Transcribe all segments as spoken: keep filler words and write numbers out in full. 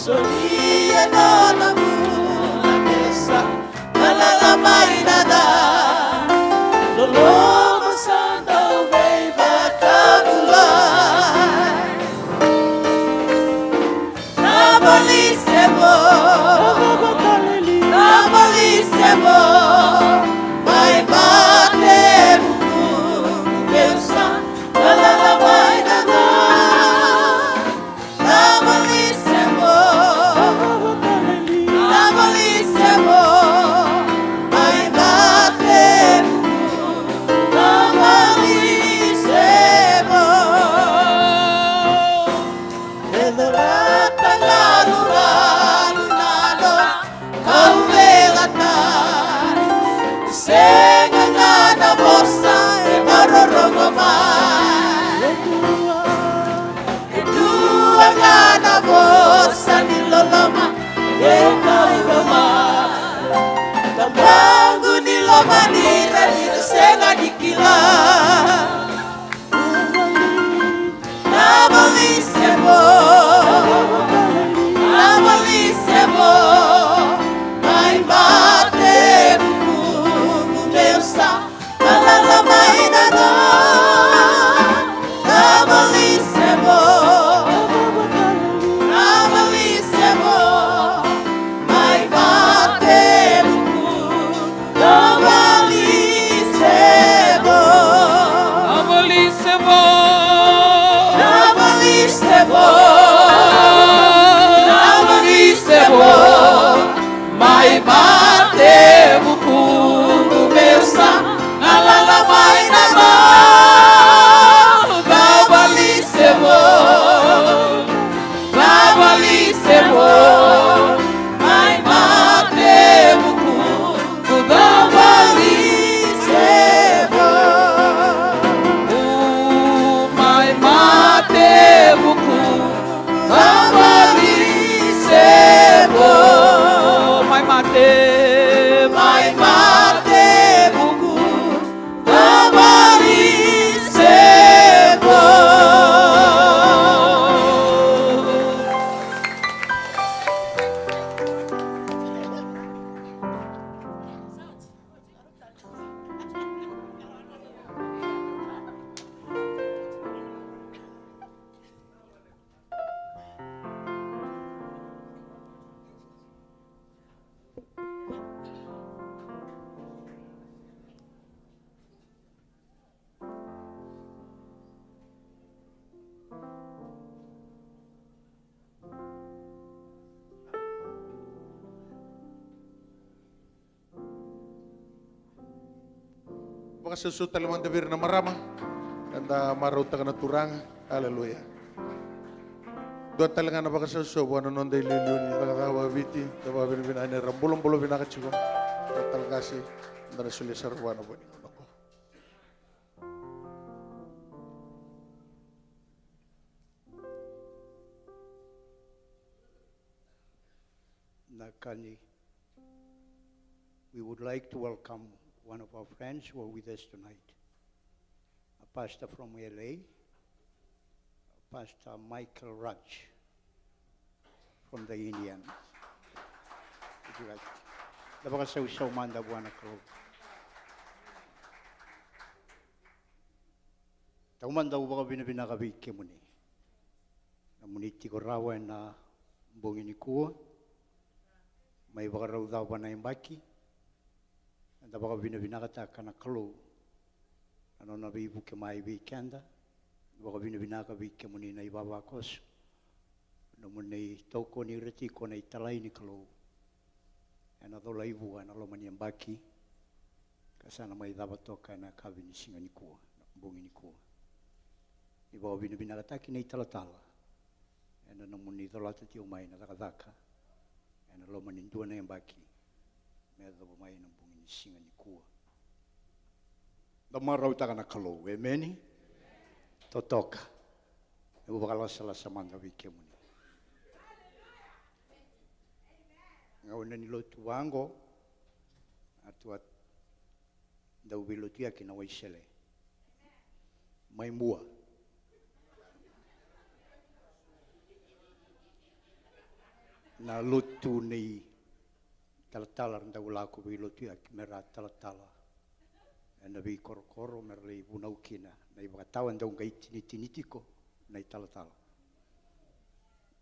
Solia nona bula me sa galala mai na ca. Loloma sa dau veivakabulai. Na vali se vo, na vali se vo, mai mate vuku meu sa galala mai na ca. Na vali se vo, na vali se vo, mai mate vuku, na vali se vo. E colata galugalu na no kau veilatai. Sega ga na vosa e marorogo mai. E dua ga na vosa ni loloma e kauta mai. Tamaqu ni lomani ira ni ra sega ni kila. Na vali se vo, na vali se vo, mai mate vuku meu sa galala mai na ca. Na vali se vo, na vali se vo, mai mate vuku. Na vali se vo. Na vali se vo. Na vali se vo. Na vali se vo. Mai mate vuku meu sa galala mai na ca. Na vali se vo. Na vali se vo, mai mate vuku. Na vali se vo, mai mate vuku. Na vali se vo, mai mate, mai mate vuku. Na vali se vo. Vakasausau tale mada vei ira na marama. Eda marautaka na Turaga. Aleluya. Dua tale ga na vakasausau vua na noda iliuliu ni cakacaka vakaviti. Da vakavinavinaka ni ra bulabula vinaka tiko. Dua tale ga se da na solia sara vua na vua ni gauna oqo. Nakani, we would like to welcome one of our friends who are with us tonight, a pastor from L A, Pastor Michael Raj from the Indian. Would you like, da vakasausau mada vua na Kalou. Taumada au vakavinavinaka vei kemuni. Nomuni tiko rawa ena bogi nikua, mai vakarau cava na yabaki, eda vakavinavinakataka na Kalou na nona veivuke mai vei keda. Vakavinavinaka vei kemuni na ivavakoso, nomuni tokoni ira tiko na italai ni Kalou ena colai vua ena loma ni yabaki, ka sa na mai cava toka ena yakavi ni siga nikua, na bogi nikua. Ni vakavinavinakataki na italatala ena nomuni colata tiko mai na cakacaka ena loma ni dua na yabaki me yacova mai na bogi ni siga nikua. Da marautaka na Kalou, emeni. Totoka. Au vakalasalasa mada vei kemuni. Gauna ni lotu vaqo, a tu a dau veilotuyaki na Waisele mai Mua. Na lotu nei talatala ra dau lako veilotuyaki me ra talatala ena veikorokoro me ra lai vunau kina na ivakatawa dau qai tinitini tiko na italatala.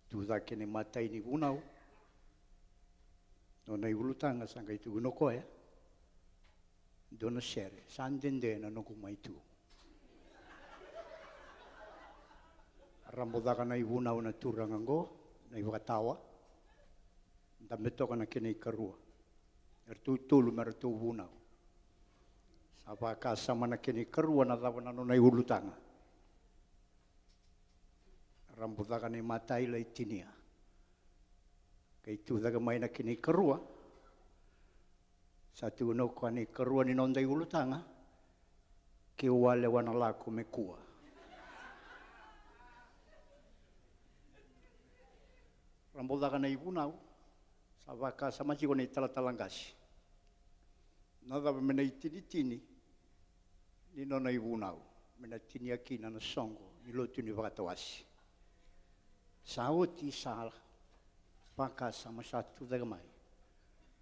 Tu cake na imatai ni vunau, nona iulutaga sa qai tukuna o koya, dua na sere, sa dede na noqu mai tu. Rabo caka na ivunau na turaga oqo, na ivakatawa. Dabe toka na kena ikarua. Eratou tolu me ratou vunau. Sa vakasama na kena ikarua na cava na nona iulutaga. Rabo caka na imatai lai tinia. Qai tu cake mai na kena ikarua. Sa tukuna o koya na ikarua ni noda iulutaga, keu a lewa na lako me kua. Rabo caka na ivunau, sa vakasama tiko na italatala qase. Na cava me na itinitini ni nona ivunau, me na tinia kina na soqo ni lotu ni vakatawase. Sa oti, sa vakasama, sa tu cake mai.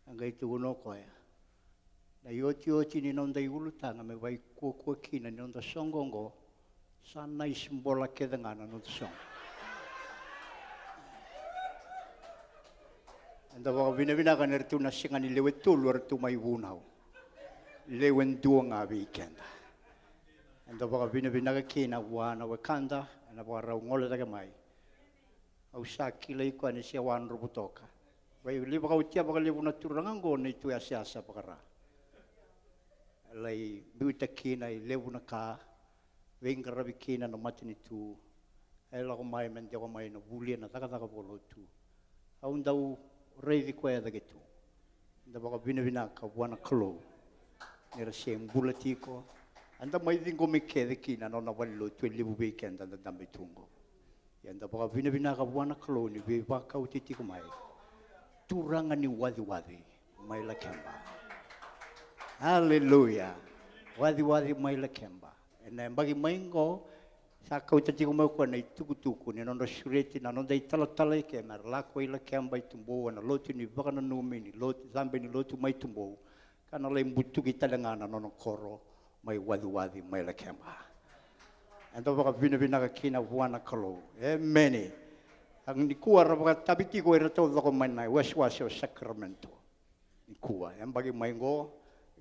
A qai tukuna o koya, na iotioti ni noda iulutaga me vaikuakua kina ni noda soqo oqo, sa nice bola kece ga na noda soqo. Eda vakavinavinaka ni ratou na sega ni lewe tolu eratou mai vunau. Lewe dua ga vei keda. Eda vakavinavinaka kina vua na wekada ena vakarau gole cake mai. Au sa kilai koya ni se wadropu toka. Lai vakaotia vakalevu na turaga oqo na neitou yasayasa vakara. Lai biuta kina e levu na ka, veiqaravi kina na matanitu. E lako mai me dewa mai na vuli ena cakacaka vakalotu. Au dau raici koya cake tu. Eda vakavinavinaka vua na Kalou ni ra se bula tiko. Eda mai ciqomi kece kina na nona valenilotu, e levu vei keda da dabe tu oqo. Ia eda vakavinavinaka vua na Kalou ni veivakauti tiko mai. Turaga ni waciwaci mai Lakeba. Aleluya. Waciwaci mai Lakeba. Ena yabaki mai oqo, sa kauta tiko mai o koya na itukutuku ni nodra sureti na noda italatala i ke me ra lako i Lakeba i Tubou ena lotu ni vakananumi ni lotu, cabe ni lotu mai Tubou, ka na lai butuki tale ga na nona koro mai Waciwaci mai Lakeba. Eda vakavinavinaka kina vua na Kalou. Emeni. A nikua ra vakaitavi tiko ira taucoko mai na iwasewase o Sacramento. Nikua, yabaki mai oqo,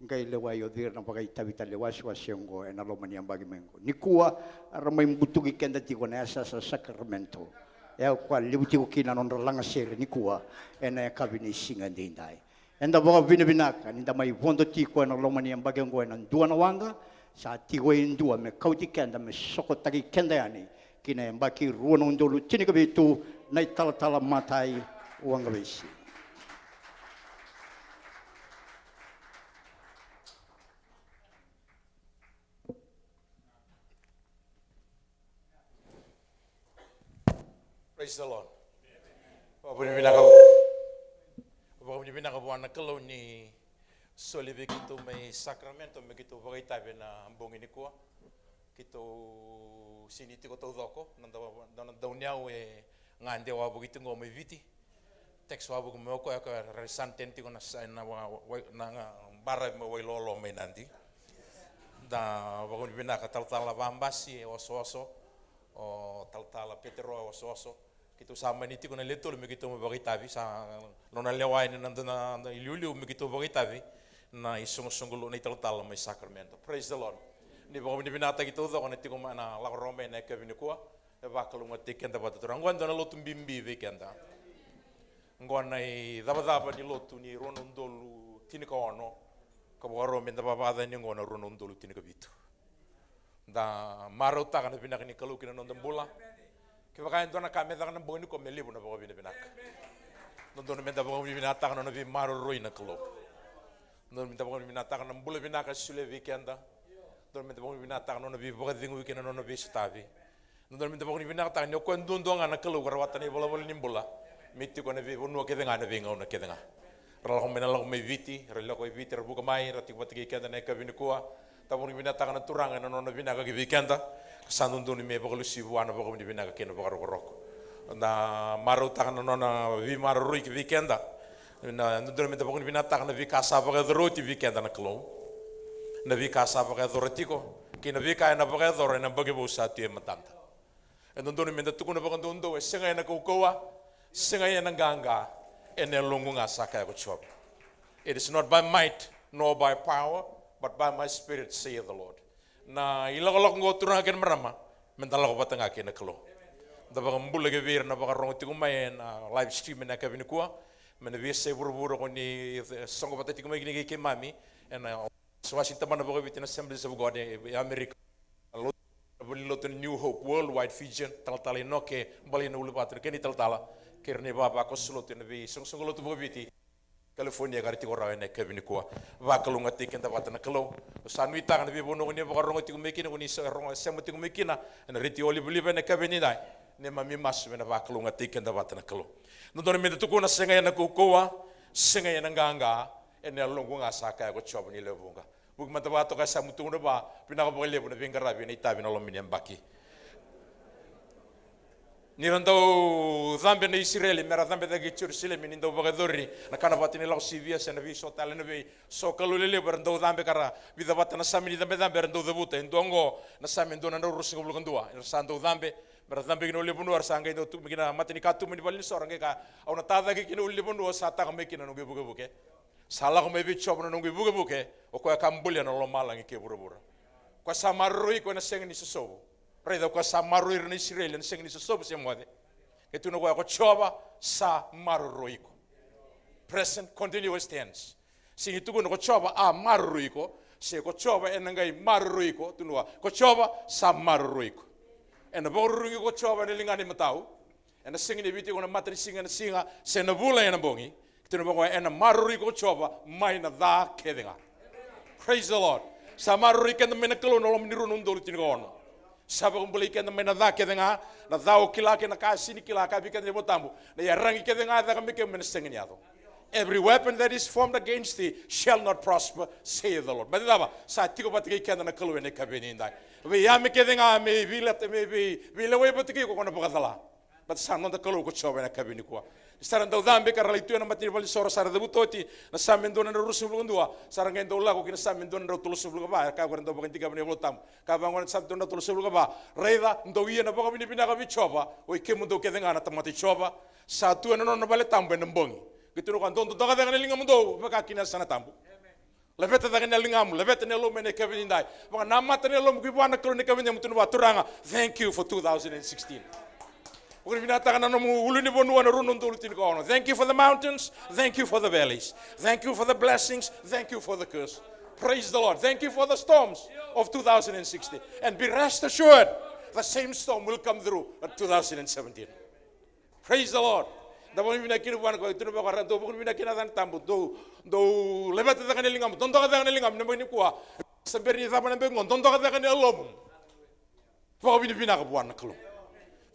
qai lewai o cei era na vakaitavi tale iwasewase oqo ena loma ni yabaki mai oqo. Nikua, era mai butuki keda tiko na yasayasa Sacramento. E o koya levu tiko kina na nodra lagasere nikua ena yakavi ni siga edaidai. Eda vakavinavinaka ni da mai vodo tiko ena loma ni yabaki oqo ena dua na waqa, sa tiko e dua me kauti keda, me sokotaki keda yani ki na yabaki rua na udolu tinikavitu, na italatala matai, Waqavesi. Praise the Lord. Vakavinavinaka, vakavinavinaka vua na Kalou ni soli vei keitou mai Sacramento me keitou vakaitavi ena bogi nikua. Keitou sini tiko taucoko, na da, da, na dauniyau e gade wavoki tiko mai Viti. Text wavoki mai o koya, o koya e rai Sunday tiko na sa-, na wa-, wa-, na ga baravi mai Wailolo mai Nadi. Da vakavinavinaka talatala Vabasi e osooso, o talatala Petero e osooso. Keitou sa mani tiko na le tolu me keitou mai vakaitavi, sa nona lewa yani na, na, na iliuliu me keitou vakaitavi na isoqosoqo lotu na italatala mai Sacramento. Praise the Lord. Ni vakavinavinakataki taucoko na tiko mai, na lako rawa mai na yakavi nikua. E vakalougatataki keda vata, turaga. Oqo e dua na lotu bibi vei keda. Oqo na icavacava ni lotu ni rua na udolu tinikaono, ka vakarau me da vavaca yani oqo na rua na udolu tinikavitu. Da marautaka na vinaka ni Kalou ki na noda bula. Kevaka e dua na ka me caka na bogi nikua, me levu na vakavinavinaka. Dodonu me da vakavinavinakataka na nona veimaroroi na Kalou. Dodonu me da vakavinavinakataka na bula vinaka e solia vei keda. Dodonu me da vakavinavinakataka na nona veivakacegui kei na nona veisotavi. Dodonu me da vakavinavinakataka ni o koya duadua ga na Kalou ka rawata na ivalavala ni bula me tiko ena veivanua kece ga, ena veigauna kece ga. Ra lako mai, na lako mai Viti, ra lako i Viti, ra vuka mai, ra tiko vata kei keda ena yakavi nikua. Da vakavinavinakataka na Turaga ena nona vinaka ki vei keda. Ka sa dodonu me vakalesui vua na vakavinavinaka kei na vakarokoroko. Da marautaka na nona veimaroroi ki vei keda. Na dodonu meda vakavinavinakataka na veika sa vakayacora oti vei keda na Kalou. Na veika sa vakayacora tiko, kei na veika ena vakayacora ena yabaki vou sa tu e matada. E dodonu meda tukuna vakadoudou, e sega ena kaukauwa, sega ena qaqa, ena yaloqu ga sa kaya ko Jiova. It is not by might nor by power, but by my spirit, saith the Lord. Na ilakolako qo turaga kei na marama, meda lako vata ga kei na Kalou. Da vakabula kei vei ira na vakarogo tiko mai ena live stream ena yakavi nikua, mai na veiyasai vuravura ko ni soqo vata tiko mai kina kei keimami ena wasewase ni tabana vakaviti na Assemblies of God e, e Amerika. Na lotu, na valenilotu na New Hope Worldwide Fijian, talatala Inoke Balainaulivato, na kena italatala, kei ira na ivavakoso lotu ena veisoqosoqo lotu vakaviti California ka ra tiko rawa ena yakavi nikua. Vakalougatataki keda vata na Kalou. Au sa nuitaka na veivanua ko ni vakarogo tiko mai kina, ko ni sa rogo, sema tiko mai kina ena retio livaliva ena yakavi nidai. Neimami masu me na vakalougatataki keda vata na Kalou. Dodonu meda tukuna, sega ena kaukauwa, sega ena qaqa, ena yaloqu ga sa kaya ko Jiova ni lewe vuqa. Vuki mada vakatoka e Same tukuna va, vinaka vakalevu na veiqaravi ena itavi ena loma ni yabaki. Ni ra dau cabe na Isireli, me ra cabe cake i Jerusalemi, ni dau vakayacori na kana vata ni lako sivia se na veiso tale na veisokalou lelevu, era dau cabe ka ra vica vata na Same ni cabecabe era dau cavuta. E dua oqo na Same dua na drau ruasagavulu ka dua. Era sa dau cabe, me ra cabe ki na ulunivanua, era sa qai dau tu mai ki na matanikatuba ni valenisoro, qai kaya, au na tacake ki na ulunivanua, sa taka mai kina na noqu ivukevuke. Sa lako mai vei Jiova na noqu ivukevuke, o koya ka bulia na lomalagi kei vuravura. O koya sa maroroi iko ena sega ni sosovu. Raica, o koya sa maroroi ira na Isireli ena sega ni sosovu se moce. Ke tukuna o koya, ko Jiova sa maroroi iko. Present continuous tense. Sega ni tukuna ko Jiova a maroroi iko, se ko Jiova ena qai maroroi iko, tukuna o koya, ko Jiova sa maroroi iko. Ena vakarurugi ko Jiova ena ligana imatau. Ena sega ni vei tiko na matanisiga ena siga, se na vula ena bogi. Tukuna vaqo, ena maroroi iko ko Jiova mai na ca kece ga. Praise the Lord. Sa maroroi keda mai na Kalou ena loma ni rua na udolu tinikaono. Sa vakabulai keda mai na ca kece ga, na ca o kila kei na ka sega ni kila, kaya vei keda na iVola Tabu, na iyaragi kece ga e caka mai keimami ena sega ni yaco. Every weapon that is formed against thee shall not prosper, saith the Lord. Baleta na cava? Sa tiko vata kei keda na Kalou ena yakavi nidai. Veiyame kece ga me veileta, me vei, veilewai vata kei iko ko na vakacala. Baleta sa noda Kalou ko Jiova ena yakavi nikua. Ni sa ra dau cabe ka ra lai tu ena mata ni valenisoro, sa ra cavuta oti na Same dua na drau ruasagavulu ka dua, sa ra qai dau lako ki na Same dua na drau tolusagavulu ka va, e kaya ko ira dau vakadikeva na iVola Tabu. Kaya vaqo na Same dua na drau tolusagavulu ka va, raica, dou ia na vakavinavinaka vei Jiova, oi kemudou kece ga na tamata i Jiova, sa tu ena nona vale tabu ena bogi. Qai tukuna o koya, dou dodoka cake na ligamudou, vaka ki na yasana tabu. Laveta cake na ligamu, laveta na yalomu ena yakavi nidai. Vakanamata na yalomu ki vua na Kalou ena yakavi nidai, mo tukuna vua, Turaga, thank you for two thousand and sixteen. Vakavinavinakataka na nomu ulunivanua na rua na udolu tinikaono. Thank you for the mountains, thank you for the valleys. Thank you for the blessings, thank you for the curse. Praise the Lord. Thank you for the storms of two thousand and sixteen. And be rest assured, the same storm will come through at two thousand and seventeen. Praise the Lord. Da vakavinavinaka kina vua na Kalou, tukuna vaqo, dou vakavinavinaka kina yacana tabu, dou, dou laveta cake na ligamu, dodoka cake na ligamu, na bogi nikua. Sa bera ni cava na bogi qo, dodoka cake na yalomu. Vakavinavinaka vua na Kalou.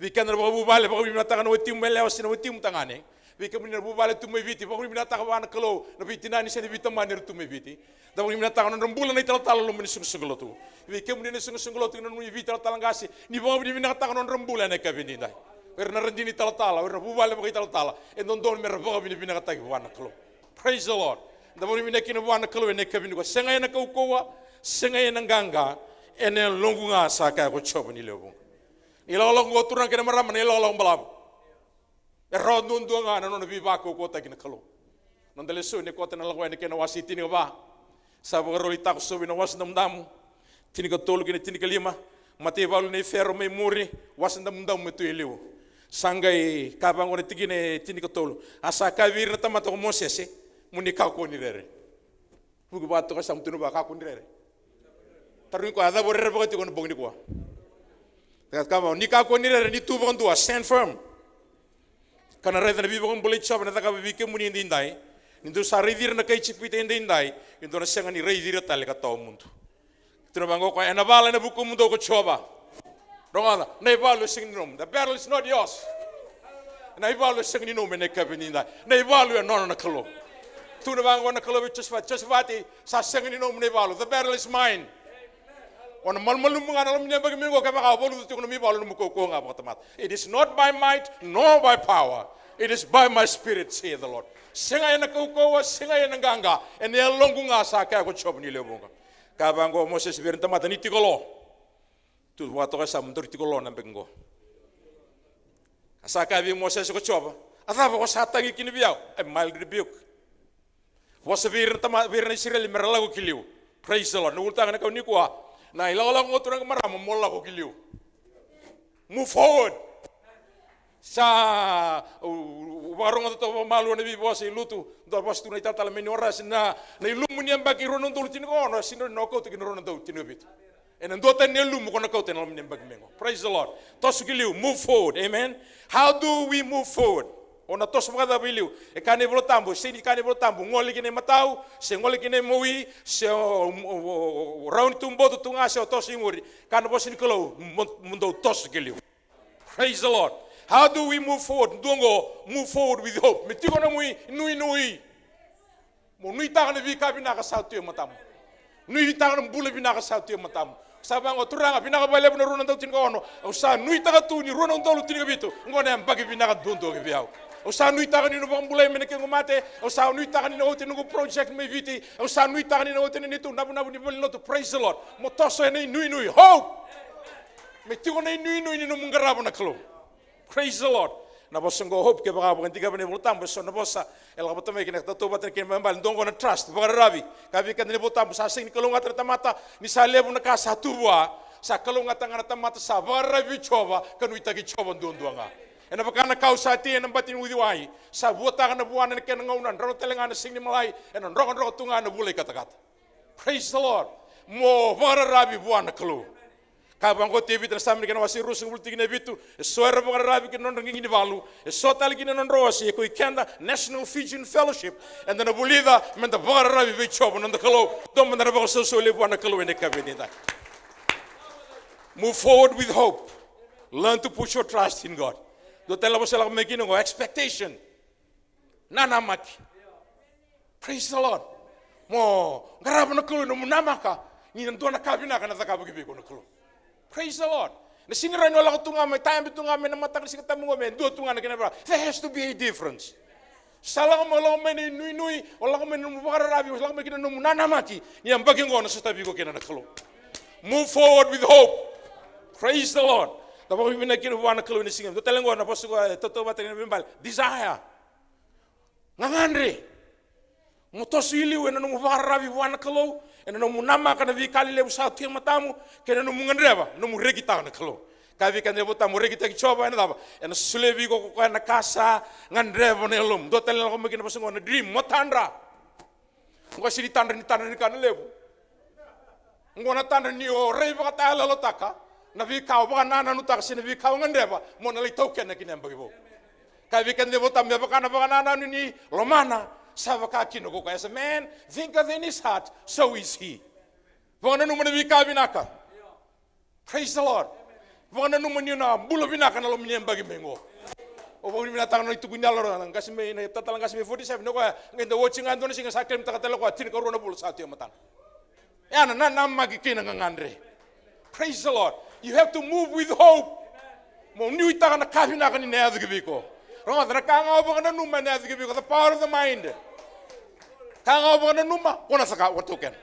Vei keda na vakavuvale, vakavinavinakataka na watimu yalewa se na watimu tagane. Vei kemuni na vuvale tu mai Viti, vakavinavinakataka vua na Kalou na veitinani se na veitamani era tu mai Viti. Da vakavinavinakataka na nodra bula na italatala loma ni soqosoqo lotu. Vei kemuni na soqosoqo lotu, na nomuni veitalatala qase, ni vakavinavinakataka na nodra bula ena yakavi nidai. O ira na radini talatala, o ira na vuvale vakaitalatala, e dodonu me ra vakavinavinakataki vua na Kalou. Praise the Lord. Da vakavinavinaka kina vua na Kalou ena yakavi nikua. Sega ena kaukauwa, sega ena qaqa, ena yaloqu ga sa kaya ko Jiova ni lewe vuqa. Na ilakolako qo, turaga kei na marama, na ilakolako balavu. E rawa duadua ga na nona veivakaukauwataki na Kalou. Noda lesoni e koto ena Lako Yani kei na wase e tinikava. Sa vakarau lai takosovi na Wasa Damudamu tinikatolu kei na tinikalima. Mataivalu nei Fero mai muri, Wasa Damudamu e tu e liu. Sa qai kaya vaqo na tikina e tinikatolu: A sa kaya vei ira na tamata ko Mosese, mo ni kakua ni rere. Vuki vakatoka, sa mutu na vakakua ni rere. Tarogi koya, a cava o rerevaka tiko ena bogi nikua? Ka, ka vaka, ni kakua ni rere, ni tu vakadua, stand firm. Ka na raica na veivakabulai i Jiova ena cakava vei kemuni edaidai. Ni dou sa raici ira na kai Ijipita edaidai, ni dou na sega ni raici ira tale ka tawa mudu. Tukuna vaqo o koya, ena vala ena vukumudou ko Jiova. Rogoca, na ivalu e sega ni nomu. The battle is not yours. Na ivalu e sega ni nomu ena yakavi nidai. Na ivalu e nona na Kalou. Tukuna vaqo na Kalou vei Josefati, Josefati, sa sega ni nomu na ivalu. The battle is mine. O na malumalumu ga na loma ni yabaki mai oqo kevaka o valuta tiko na nomu ivalu, na nomu kaukauwa ga vakatamata. It is not by might nor by power. It is by my spirit, saith the Lord. Sega ena kaukauwa, sega ena qaqa, ena yaloqu ga, sa kaya ko Jiova ni lewe vuqa. Kaya vaqo o Mosese vei ira na tamata, ni tiko lo. Tu vakatoka sa mo daru tiko lo na yabaki oqo. A sa kaya vei Mosese ko Jiova, a cava ko sa tagi kina vei au? A mild rebuke. Vosa vei ira na tama, vei ira na Isireli me ra lako ki liu. Praise the Lord. Na ulutaga na kau nikua, na ilakolako qo, turaga, marama, mo lako ki liu. Move forward. Sa, u, u vakarogoca toka vakamalua na veivosa i lotu, dua vosa tu na italatala mai Niuarasi, na, na ilumu ni yabaki rua na udolu tinikaono, sega ni na kauta ki na rua na udolu tinikavitu. Ena dua tani na ilumu ko na kauta ena loma ni yabaki mai oqo. Praise the Lord. Toso ki liu, move forward. Amen. How do we move forward? O na toso vakacava i liu? E kaya na iVola Tabu, se ni kaya na iVola Tabu, gole ki na imatau, se gole ki na imawi, se o, o, o, o rauni tu boto tu ga, se o toso i muri. Kaya na vosa ni Kalou, mo, mo dou toso ki liu. Praise the Lord. How do we move forward? Dua oqo, move forward with hope. Me tiko na nomu inuinui. Mo nuitaka na veika vinaka sa tu e matamu. Nuitaka na bula vinaka sa tu e matamu. Sa vaqo, Turaga, vinaka vakalevu na rua na udolu tinikaono. Au sa nuitaka tu ni rua na udolu tinikavitu oqo na yabaki vinaka duadua vei au. Au sa nuitaka ni na vakabulai mai na kequ mate. Au sa nuitaka ni na oti na noqu project mai Viti. Au sa nuitaka ni na oti na neitou navunavu ni valenilotu. Praise the Lord. Mo toso ena inuinui. Hope. Me tiko na inuinui ni nomu qarava na Kalou. Praise the Lord. Na vosa oqo hope, kevaka vakadikeva na iVola Tabu, eso na vosa e lako vata mai kina, tautauvata kina, me baleta dua oqo na trust, vakararavi. Kaya vei keda na iVola Tabu, sa sega ni kalougata na tamata ni sa levu na ka sa tu vua, sa kalougata ga na tamata sa vakararavi vei Jiova ka nuitaki Jiova duadua ga. Ena vaka na kau sa tei ena bati ni uciwai, sa vuataka na vuana ena kena gauna, drano tale ga na siga ni malai, ena drokadroka tu ga na vula i katakata. Praise the Lord. Mo vakararavi vua na Kalou. Kaya vaqo o Tevita na Same, na kena wase ruasagavulu, tikina e vitu: Eso era vakararavi ki na nodra qiqi ni valu, eso tale kina na nodra ose, e ko i keda, National Fijian Fellowship, eda na vulica meda vakararavi vei Jiova na noda Kalou. Dua mada na vakasausau levu vua na Kalou ena yakavi edaidai. Move forward with hope. Learn to put your trust in God. Dua tale na vosa e lako mai kina oqo, expectation. Nanamaki. Praise the Lord. Mo qarava na Kalou ena nomu namaka ni na dua na ka vinaka na cakava ki vei iko na Kalou. Praise the Lord. Na sega ni rawa ni o lako tu ga mai, tayabe tu ga mai na mataka ni Siga Tabu oqo me dua tu ga na kena vaka. There has to be a difference. Sa lako mai, lako mai na inuinui, o lako mai na nomu vakararavi, o lako mai kina na nomu nanamaki ni yabaki oqo na sotavi iko kina na Kalou. Move forward with hope. Praise the Lord. Da vakavinavinaka kina vua na Kalou ena siga. Dua tale oqo na vosa oqo e tautauvata kina, me baleta desire. Gagadre. Mo toso i liu ena nomu vakararavi vua na Kalou, ena nomu namaka na veika lelevu sa tu e matamu, kei na nomu gadreva, nomu rekitaka na Kalou. Kaya vei keda na iVola Tabu, mo rekitaki Jiova ena cava? Ena solia vei iko ko koya na ka sa gadreva na yalomu. Dua tale na lako mai kina na vosa oqo, na dream, mo tadra. Oqo sega ni tadra ni tadra ni ka na levu. Oqo na tadra ni o rai vakatayalayalotaka na veika o vakanananutaka se na veika o gadreva mo na lai taukena ki na yabaki vou. Kaya vei keda na iVola Tabu, me vaka na vakanananu ni lomana, sa vaka kina ko koya. As a man thinketh in his heart, so is he. Vakananuma na veika vinaka. Praise the Lord. Vakananuma ni o na bula vinaka na loma ni yabaki mai oqo. Au vakavinavinakataka na itukuni yalo na qase mai, na talatala qase mai forty-seven, o koya qai da oti ga e dua na siga sa claim-taka tale o koya tinikarua na vula sa tu e matana. Ya na nanamaki kei na gagadre. Praise the Lord. You have to move with hope. Mo nuitaka na ka vinaka ni na yaco ki vei iko. Rogoca, na ka ga o vakananuma ena yaco ki vei iko. The power of the mind. Ka ga o vakananuma, ko na caka, ko na taukena.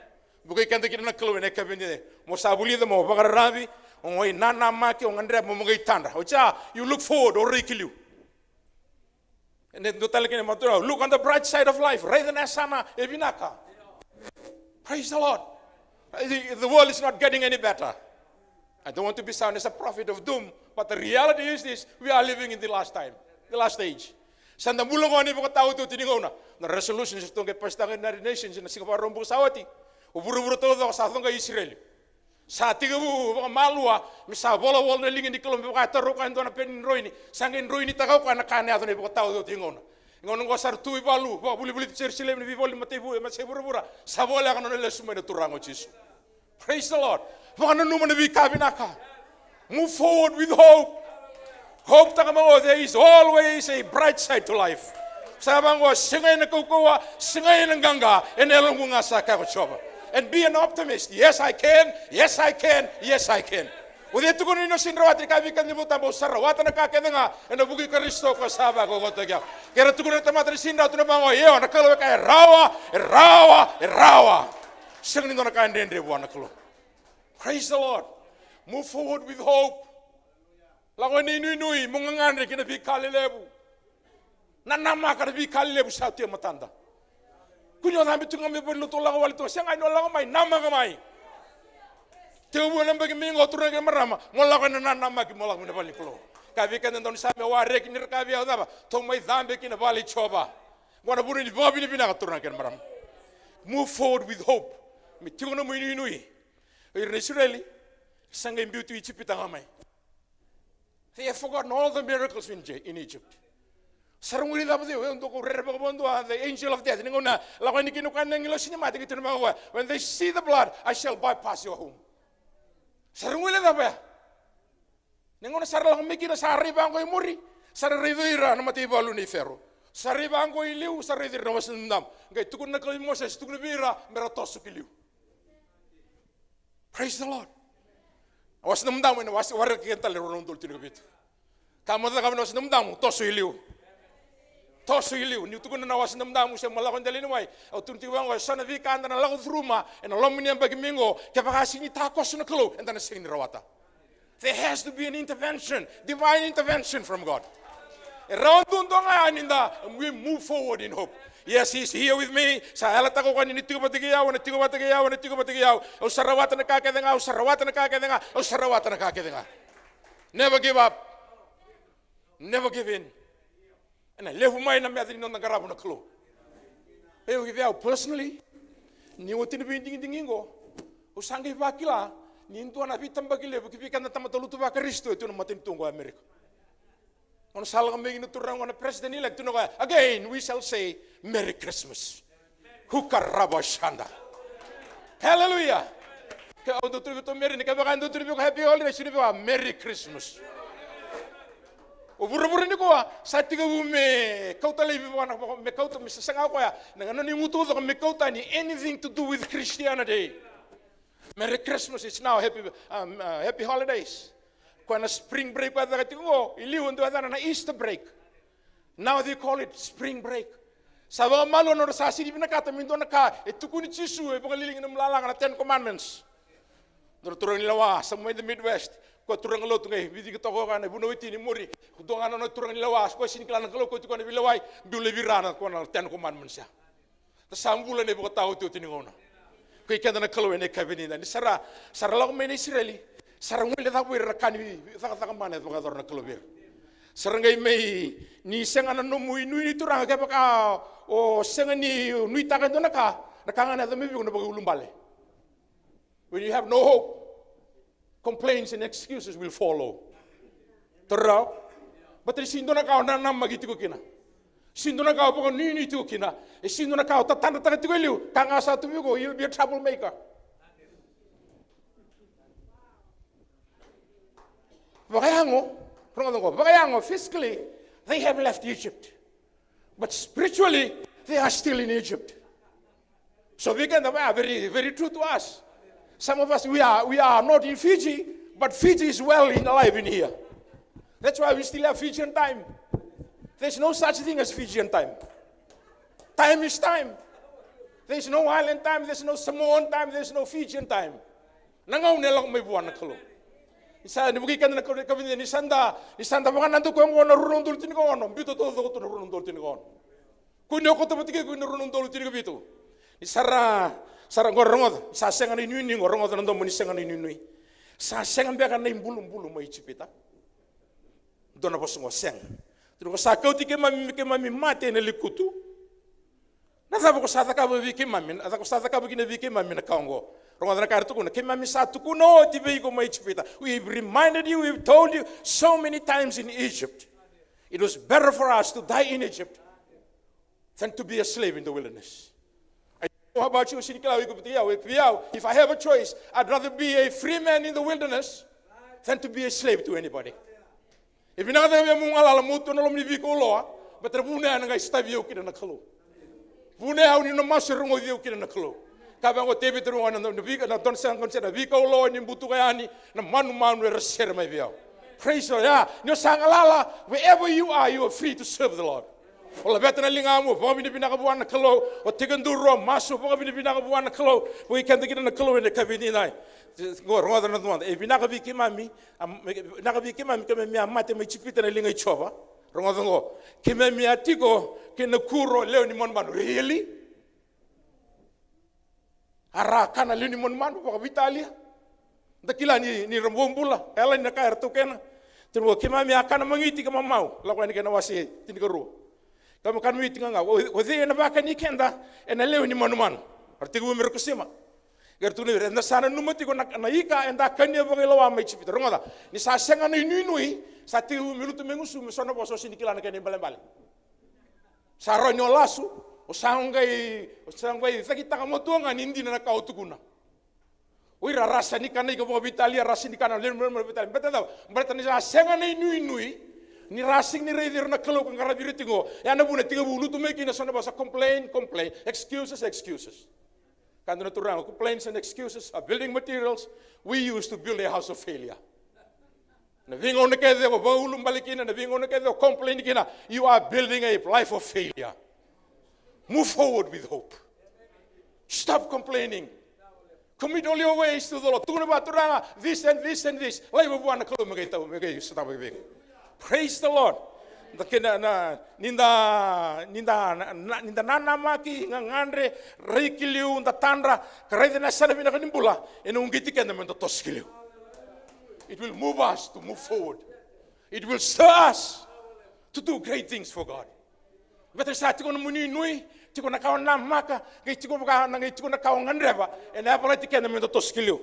Vukei keda kina na Kalou ena yakavi edaidai. Mo sa vulica mo vakararavi, o qai nanamaki, o gadreva mo qai tadra. Oti ya, you look forward, o rai ki liu. Ena dua tale kina na matua, look on the bright side of life. Raica na yasana e vinaka. Praise the Lord. The, the world is not getting any better. I don't want to be sound as a prophet of doom, but the reality is this, we are living in the last time, the last age. Sa da bula qo ena ivakataotioti ni gauna. Na resolution sa tu qai pasitaka ena United Nations ena Siga Vakaraubuka sa oti. O vuravura taucoko sa coqa i Isireli. Sa tekivu vakamalua me sa volavola na liga ni Kalou, me vaka e taura o koya e dua na peni ni droini. Sa qai droinitaka o koya na ka ena yaco na ivakataotioti ni gauna. Gauna oqo sa ra tu i valu, vakavolivoliti Jerusalemi na veivoli ni mataivu, e matai vuravura. Sa voleka na nona lesu mai na Turaga o Jisu. Praise the Lord. Vakananuma na veika vinaka. Move forward with hope. Hope, taka mai oqo, there is always a bright side to life. Sa vaqo, sega ena kaukauwa, sega ena qaqa, ena yaloqu ga, sa kaya ko Jiova. And be an optimist. Yes, I can. Yes, I can. Yes, I can. O cei e tukuna ni o sega ni rawata? Ni kaya vei keda na iVolatabu, au sa rawata na ka kece ga ena vuku i Karisito ko sa vakaukauwataki au. Ke ra tukuna na tamata ni sega ni rawa, tukuna vaqo, io, na Kalou e kaya e rawa, e rawa, e rawa. Sega ni dua na ka e dredre vua na Kalou. Praise the Lord. Move forward with hope. Lako ena inuinui, mo gagadre ki na veika lelevu. Nanamaka na veika lelevu sa tu e matada. Kua ni o cabe tu ga mai valenilotu o lako wale tu, sega ni o lako mai, namaka mai. Tekivu ena yabaki mai qo, turaga kei na marama, mo lako ena nanamaki, mo lako mai na vale ni Kalou. Kaya vei keda e dau ni Same, wareki ni ra kaya vei au cava? Tou mai cabe ki na vale i Jiova. Qo na vuna ni vakavinavinaka, turaga kei na marama. Move forward with hope. Me tiko na nomu inuinui. O ira na Isireli sa qai biu tu i Ijipita ga mai. They have forgotten all the miracles in, J- in Egypt. Sa ra guilecava tiko, e dua ko rere vakavakadua, the angel of death. Ni gauna lako yani kina o koya na agilosi ni mate, qai tukuna vaqo o koya, when they see the blood, I shall bypass your home. Sa ra guilecava ya. Ni gauna sa ra lako mai kina, sa rai vaqo i muri, sa ra raici ira na mataivalu nei Fero. Sa rai vaqo i liu, sa raici ira na Wasa ni Damudamu. Qai tukuna na Kalou vei Mosese, tukuna vei ira me ra toso ki liu. Praise the Lord. Na Wasa ni Damudamu ena wase, waraka keda tale e rua na udolu tinikavitu. Ka mo cakava na Wasa ni Damudamu, toso i liu. Toso i liu. Niu tukuna na Wasa ni Damudamu se mo lako e dela ni wai, au tukuna tiko vaqo, e so na veika eda na lako curuma ena loma ni yabaki mai qo, kevaka sega ni takoso na Kalou, eda na sega ni rawata. There has to be an intervention, divine intervention from God. E rawa duadua ga yani da we move forward in hope. Yes, he's here with me. Sa yalataka o koya ni tiko vata kei au, ena tiko vata kei au, ena tiko vata kei au. Au sa rawata na ka kece ga, au sa rawata na ka kece ga, au sa rawata na ka kece ga. Never give up. Never give in. Ena levu mai na meca ni noda qarava na Kalou. Vei au, vei au personally, ni oti na veidigidigi qo, au sa qai vakila ni dua na veitabaki levu ki vei keda na tamata lotu vaKarisito e tu na matanitu qo e Amerika. Gauna sa lako mai na turaga qo na president elect, tukuna o koya, again we shall say Merry Christmas. Hukarabashanda. Hallelujah. Ke au dau tukuna vei tou Merry, ni kevaka e dau tukuna vei iko Happy Holidays, tukuna vei au Merry Christmas. O vuravura nikua sa tekivu me kauta laivi vaka na, me kauta, me sasaga o koya na gauna ni gutugutuka me kauta ni anything to do with Christianity. Merry Christmas, it's now happy, um, uh, happy holidays. Koya na spring break koya caka tiko qo, i liu e dua yacana na Easter break. Now they call it spring break. Sa vakamalua na nodra sa sega ni vinakata me dua na ka e tukuni Jisu e vakalilingi na lalaga na Ten Commandments. Dua na turaga ni lewa sa mai the Midwest, koya turaga lotu qai viciki toka o koya na vunau e tini muri. Ko dua ga na nona turaga ni lewa, koya sega ni kila na Kalou, koya tiko na veilewai, biu laivi ira na koya na Ten Commandments ya. Da sa bula na ivakataotioti ni gauna. Ko i keda na Kalou ena ikavi ni da ni sa ra, sa ra lako mai na Isireli, sa ra guilecava o ira na ka ni cakacaka mana e vakayacora na Kalou vei ira. Sa ra qai mai, ni sega na nomu inuinui turaga, kevaka o sega ni nuitaka e dua na ka, na ka ga na yaco mai vei iko na vakaiulubale. When you have no hope, complaints and excuses will follow. Toro rawa. Baleta ni sega ni dua na ka o nanamaki tiko kina. Sega ni dua na ka o vakanuinui tiko kina. E sega ni dua na ka o tatadrataka tiko e liu. Ka ga sa tu vei iko, you'll be a troublemaker. Vakayago, rogoca qo, vakayago, physically, they have left Egypt. But spiritually, they are still in Egypt. So we can, ah, very, very true to us. Some of us, we are, we are not in Fiji, but Fiji is well in alive in here. That's why we still have Fijian time. There's no such thing as Fijian time. Time is time. There's no island time, there's no Samoan time, there's no Fijian time. Na gauna e lako mai vua na Kalou. Ni sa ni vukei keda na Kalou, ni kavida ni sa da, ni sa da vakanadaku oqo na rua na udolu tinikaono, biuta taucoko tu na rua na udolu tinikaono. Kua ni o koto vata kei koya na rua na udolu tinikavitu. Ni sa ra, sa ra qo rogoca, sa sega na inuinui qo, rogoca na domo ni sega na inuinui. Sa sega beka na ibulubulu mai Ijipita. Dua na vosa qo sega. Tukuna ko sa kauti keimami, keimami mate ena lekutu. Na cava ko sa cakava vei keimami, na cava ko sa cakava kina vei keimami na ka oqo? Rogoca na ka era tukuna, keimami sa tukuna oti vei iko mai Ijipita. We have reminded you, we have told you so many times in Egypt. It was better for us to die in Egypt than to be a slave in the wilderness. I don't know about you, sega ni kila o iko vata kei au, vei au, if I have a choice, I'd rather be a free man in the wilderness than to be a slave to anybody. E vinaka cake vei au meu galala meu tu ena loma ni veikau loa, baleta na vuna ya na qai sotavi au kina na Kalou. Vuna ya au ni na masu e rogoci au kina na Kalou. Ka vaqo Tevita, rogoca na, na, na veika, na dua na sega, na veika au lawa ni butuka yani, na manumanu era sere mai vei au. Praise the Lord. Ya, ni o sa galala, wherever you are, you are free to serve the Lord. O laveta na ligamu, o vakavinavinaka vua na Kalou, o tekiduru, o masu, o vakavinavinaka vua na Kalou, vei keda kina na Kalou ena yakavi nikua. Qo, rogoca na noda, e vinaka vei keimami, a, e vinaka vei keimami, keimami a mate mai Ijipita ena liga i Jiova. Rogoca qo, keimami a tiko kei na kuro lewe ni manumanu. Really? A ra kana lewe ni manumanu, vakaveitalia. Da kila ni, ni ra bobula, e yalani na ka era taukena. Tiko, keimami a kana magiti ka mamau. Lako yani kei na wase tinikarua. Keimami kana magiti ga ga. O, o cei ena vakani keda ena lewe ni manumanu? Era tekivu me ra kusima. Qai ra tukuna vei ira, eda sa nanuma tiko na, na ika eda kania vakailoa mai Ijipita. Rogoca, ni sa sega na inuinui, sa tekivu me lutu mai gusu, me so na vosa o sega ni kila na kena ibalebale. Sa rawa ni o lasu, o sa qai, o sa qai cakitaka matua ga ni dina na ka o tukuna. O ira ra sega ni kana ika vakaveitalia, ra sega ni kana lewe ni manumanu vakaveitalia. Baleta na cava? Baleta ni sa sega na inuinui, ni ra sega ni raici ira na Kalou ka qaravi ira tiko. Ya na vuna tekivu lutu mai kina so na vosa, complain, complain, excuses, excuses. Ka dua na turaga, complaints and excuses are building materials we use to build a house of failure. Na veigauna kece o vakaulubale kina, na veigauna kece o complain kina, you are building a life of failure. Move forward with hope. Stop complaining. Commit all your ways to the Lord. Tukuna vua, Turaga, this and this and this. Laiva vua na Kalou me qai tau, me qai sotava vei iko. Praise the Lord. Da kena na, ni da, ni da, na, na, ni da nanamaki, gagadre, rai ki liu, da tadra, ka raica na yasana vinaka ni bula, ena uqeti keda me da toso ki liu. It will move us to move forward. It will stir us to do great things for God. Baleta ni sa tiko na nomu inuinui, tiko na ka o namaka, qai tiko vaka na, qai tiko na ka o gadreva, ena yavalati keda me da toso ki liu.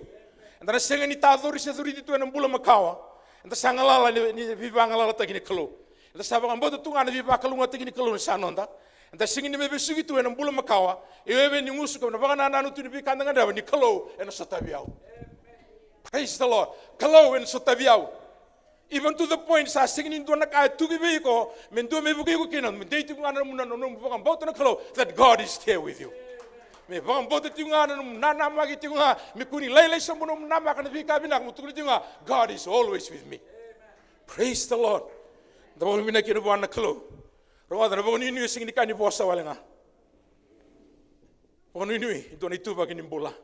Eda na sega ni tacori se coriti tu ena bula makawa. Eda sa galala ni, ni veivagalalataki ni Kalou. Eda sa vakabauta tu ga na veivakalougatataki ni Kalou ni sa noda. Eda sega ni mai vesuki tu ena bula makawa. E vei ni gusu ka na vakanananu tu ni veika eda gadreva ni Kalou ena sotavi au. Praise the Lord. Kalou ena sotavi au. Even to the point sa sega ni dua na ka e tuki vei iko me dua me vukei iko kina, me dei tiko ga na nomu, na nomu vakabauta na Kalou, that God is there with you. Me vakabauta tiko ga na nomu nanamaki tiko ga, me kua ni lailai sobu na nomu namaka na veika vinaka, mo tukuna tiko ga, God is always with me. Praise the Lord. Da vakavinavinaka kina vua na Kalou. Rogoca, na vakanuinui e sega ni ka ni vosa wale ga. Vakanuinui e dua na ituvaki ni bula.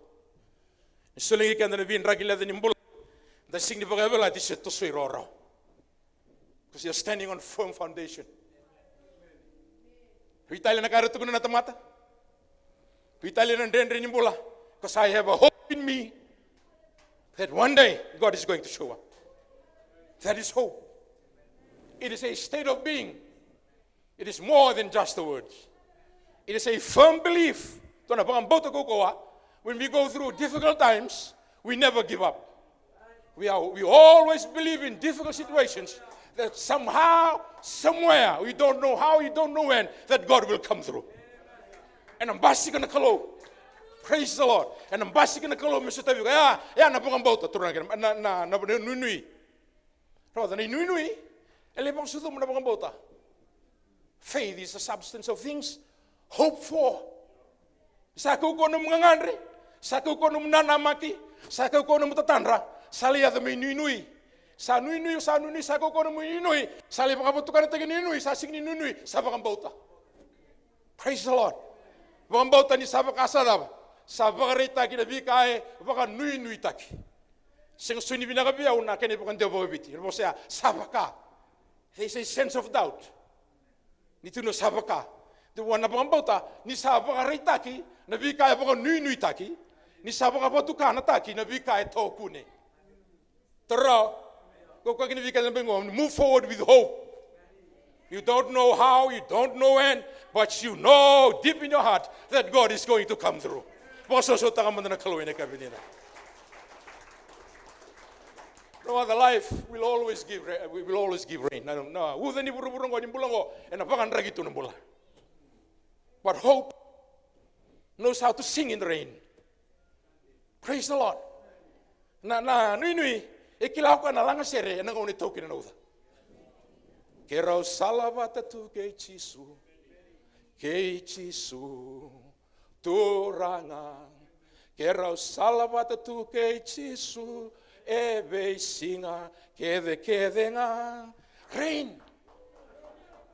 Ni solia keda na veidraki levu ni bula, da sega ni vakayavalati se tosoi rawarawa. Because you're standing on firm foundation. Veitalia na ka era tukuna na tamata. Veitalia na dredre ni bula. Because I have a hope in me that one day God is going to show up. That is hope. It is a state of being. It is more than just the words. It is a firm belief. Dua na vakabauta kaukaua. When we go through difficult times, we never give up. We are, we always believe in difficult situations that somehow, somewhere, we don't know how, we don't know when, that God will come through. Ena basika na Kalou. Praise the Lord. Ena basika na Kalou me sotavi iko. Ya, ya na vakabauta, turaga kei na, na, na, na, na nuinui. Rogoca, na inuinui e lai vakasucuma na vakabauta. Faith is the substance of things hoped for. Sa kaukauwa nomu gagadre, sa kaukauwa nomu nanamaki, sa kaukauwa nomu tatadra, sa lai yaco me inuinui. Sa nuinui, sa nuinui, sa kaukauwa nomu inuinui, sa lai vakavatukanataki na inuinui, sa sega ni nuinui, sa vakabauta. Praise the Lord. Vakabauta ni sa vaka sa cava? Sa vakaraitaki na veika e vakanuinuitaki. Sega soti ni vinaka vei au na kena ivakadewa vakaviti. Ena vosa ya, sa vaka. There is a sense of doubt. Ni tukuna sa vaka. Dua na vakabauta, ni sa vakaraitaki na veika e vakanuinuitaki. Ni sa vakavatukanataki na veika e tokune. Tara, ko kaki ni vika na bengo, move forward with hope. You don't know how, you don't know when, but you know deep in your heart that God is going to come through. Vakasoso taka mada na Kalou ena yakavi nikua. No other life will always give rain, we will always give rain. Na, na, uca ni vuravura qo, ni bula qo, ena vakadraki tu na bula. But hope knows how to sing in the rain. Praise the Lord. Na, na nuinui e kila o koya na lagasere ena gauna e tau kina na uca. Keirau sala vata tu kei Jisu, kei Jisu, Turaga. Ke rau sala vata tu kei Jisu e veisiga kecekece ga. Rain.